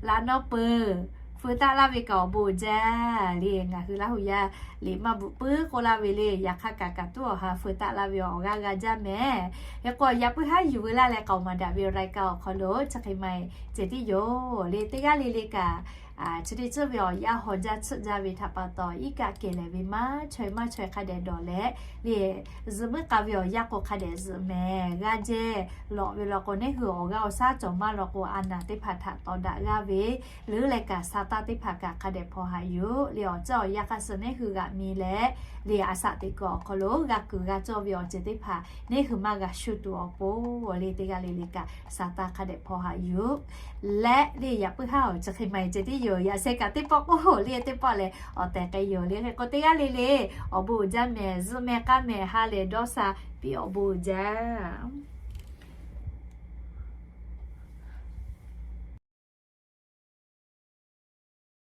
laꞈ naw peuˬ feu taˆ laˇ ve kaꞈ awˬ bon uiˍ jaˇ le. Ngaˬ hui Laˇ hu yaˇ liꞈ maˇ bvuhꞈ puiˉ k'oˆ laˇ ve le, yaꞈ hk'aˇ kaꞈ kaꞈ tuˉ awˬ ha feu taˆ laˇ ve awˬ g'aˇ g'a jaˇ mehˍ. Hk'e k'o yaꞈ puiˉ haˉ yuˬ veu laˇ leh k'aoˍ maˍ daꞈ ve raiˉ kaˇ awˬ hk'aw lo chi hk'e maˇ heˆ ceh tiˉ yoˬ le. Teˇ g'aˇ le le kaꞈ chi teˇ ceuˬ ve awˬ yanˇ haw jaˇ tsuhꞈ jaˇ ve htaꞈ pa taw iˉ kaˆ kehˬ lehˬ ve maˇ chaweh maˇ chaweh hk'a dehꞈ dawˬ leh le, zuhꞈ muiˉ k'a ve awˬ yanˇ k'o hk'a dehꞈ zuhꞈ mehˍ. G'aˇ jehˇ lawꞈ ve law k'o neˇ hui awˬ g'aˇ awˬ shaˉ cawˬ maˇ law k'o a naˍ teˇ hpaˍ htaꞈ tawˍ daꞈ g'aˇ ve leuˉ leh kaꞈ sa taˇ teˇ hpaˍ kaꞈ hk'a dehꞈ hpaw haꞈ yuˬ le. Awˬ ceuˬ awˬ yanˇ hk'a suh neˇ hui g'aꞈ mi leh le, a shaꞈ teꞈ kuiˬ awˬ hk'aw lo g'a kuiˬ g'a cawˇ ve awˬ ceuˬ teˇ hpaˍ neˇ hui maˇ g'a shu tuˬ awˬ pon le, teˇ g'aˇ le le kaꞈ sa taˇ hk'a dehꞈ hpaw haꞈ yuˬ leh le, yaꞈ puiˉ haˉ awˬ chi hk'e maˇ heˆ ceh tiˉ yoˬ. Yaꞈ sheh kaꞈ teˇ pawˆ k'oˆ le, teˇ pawˆ lehˬ awˬ tehˬ k'ai yoˬ le. Hk'e k'o teˇ g'aˇ le le awˬ bon uiˍ jaˇ mehˍ, zuhꞈ mehˍ k'aˇ mehˍ ha lehˬ dawˇ sha piˇ awˬ bon uiˍ jaˇ.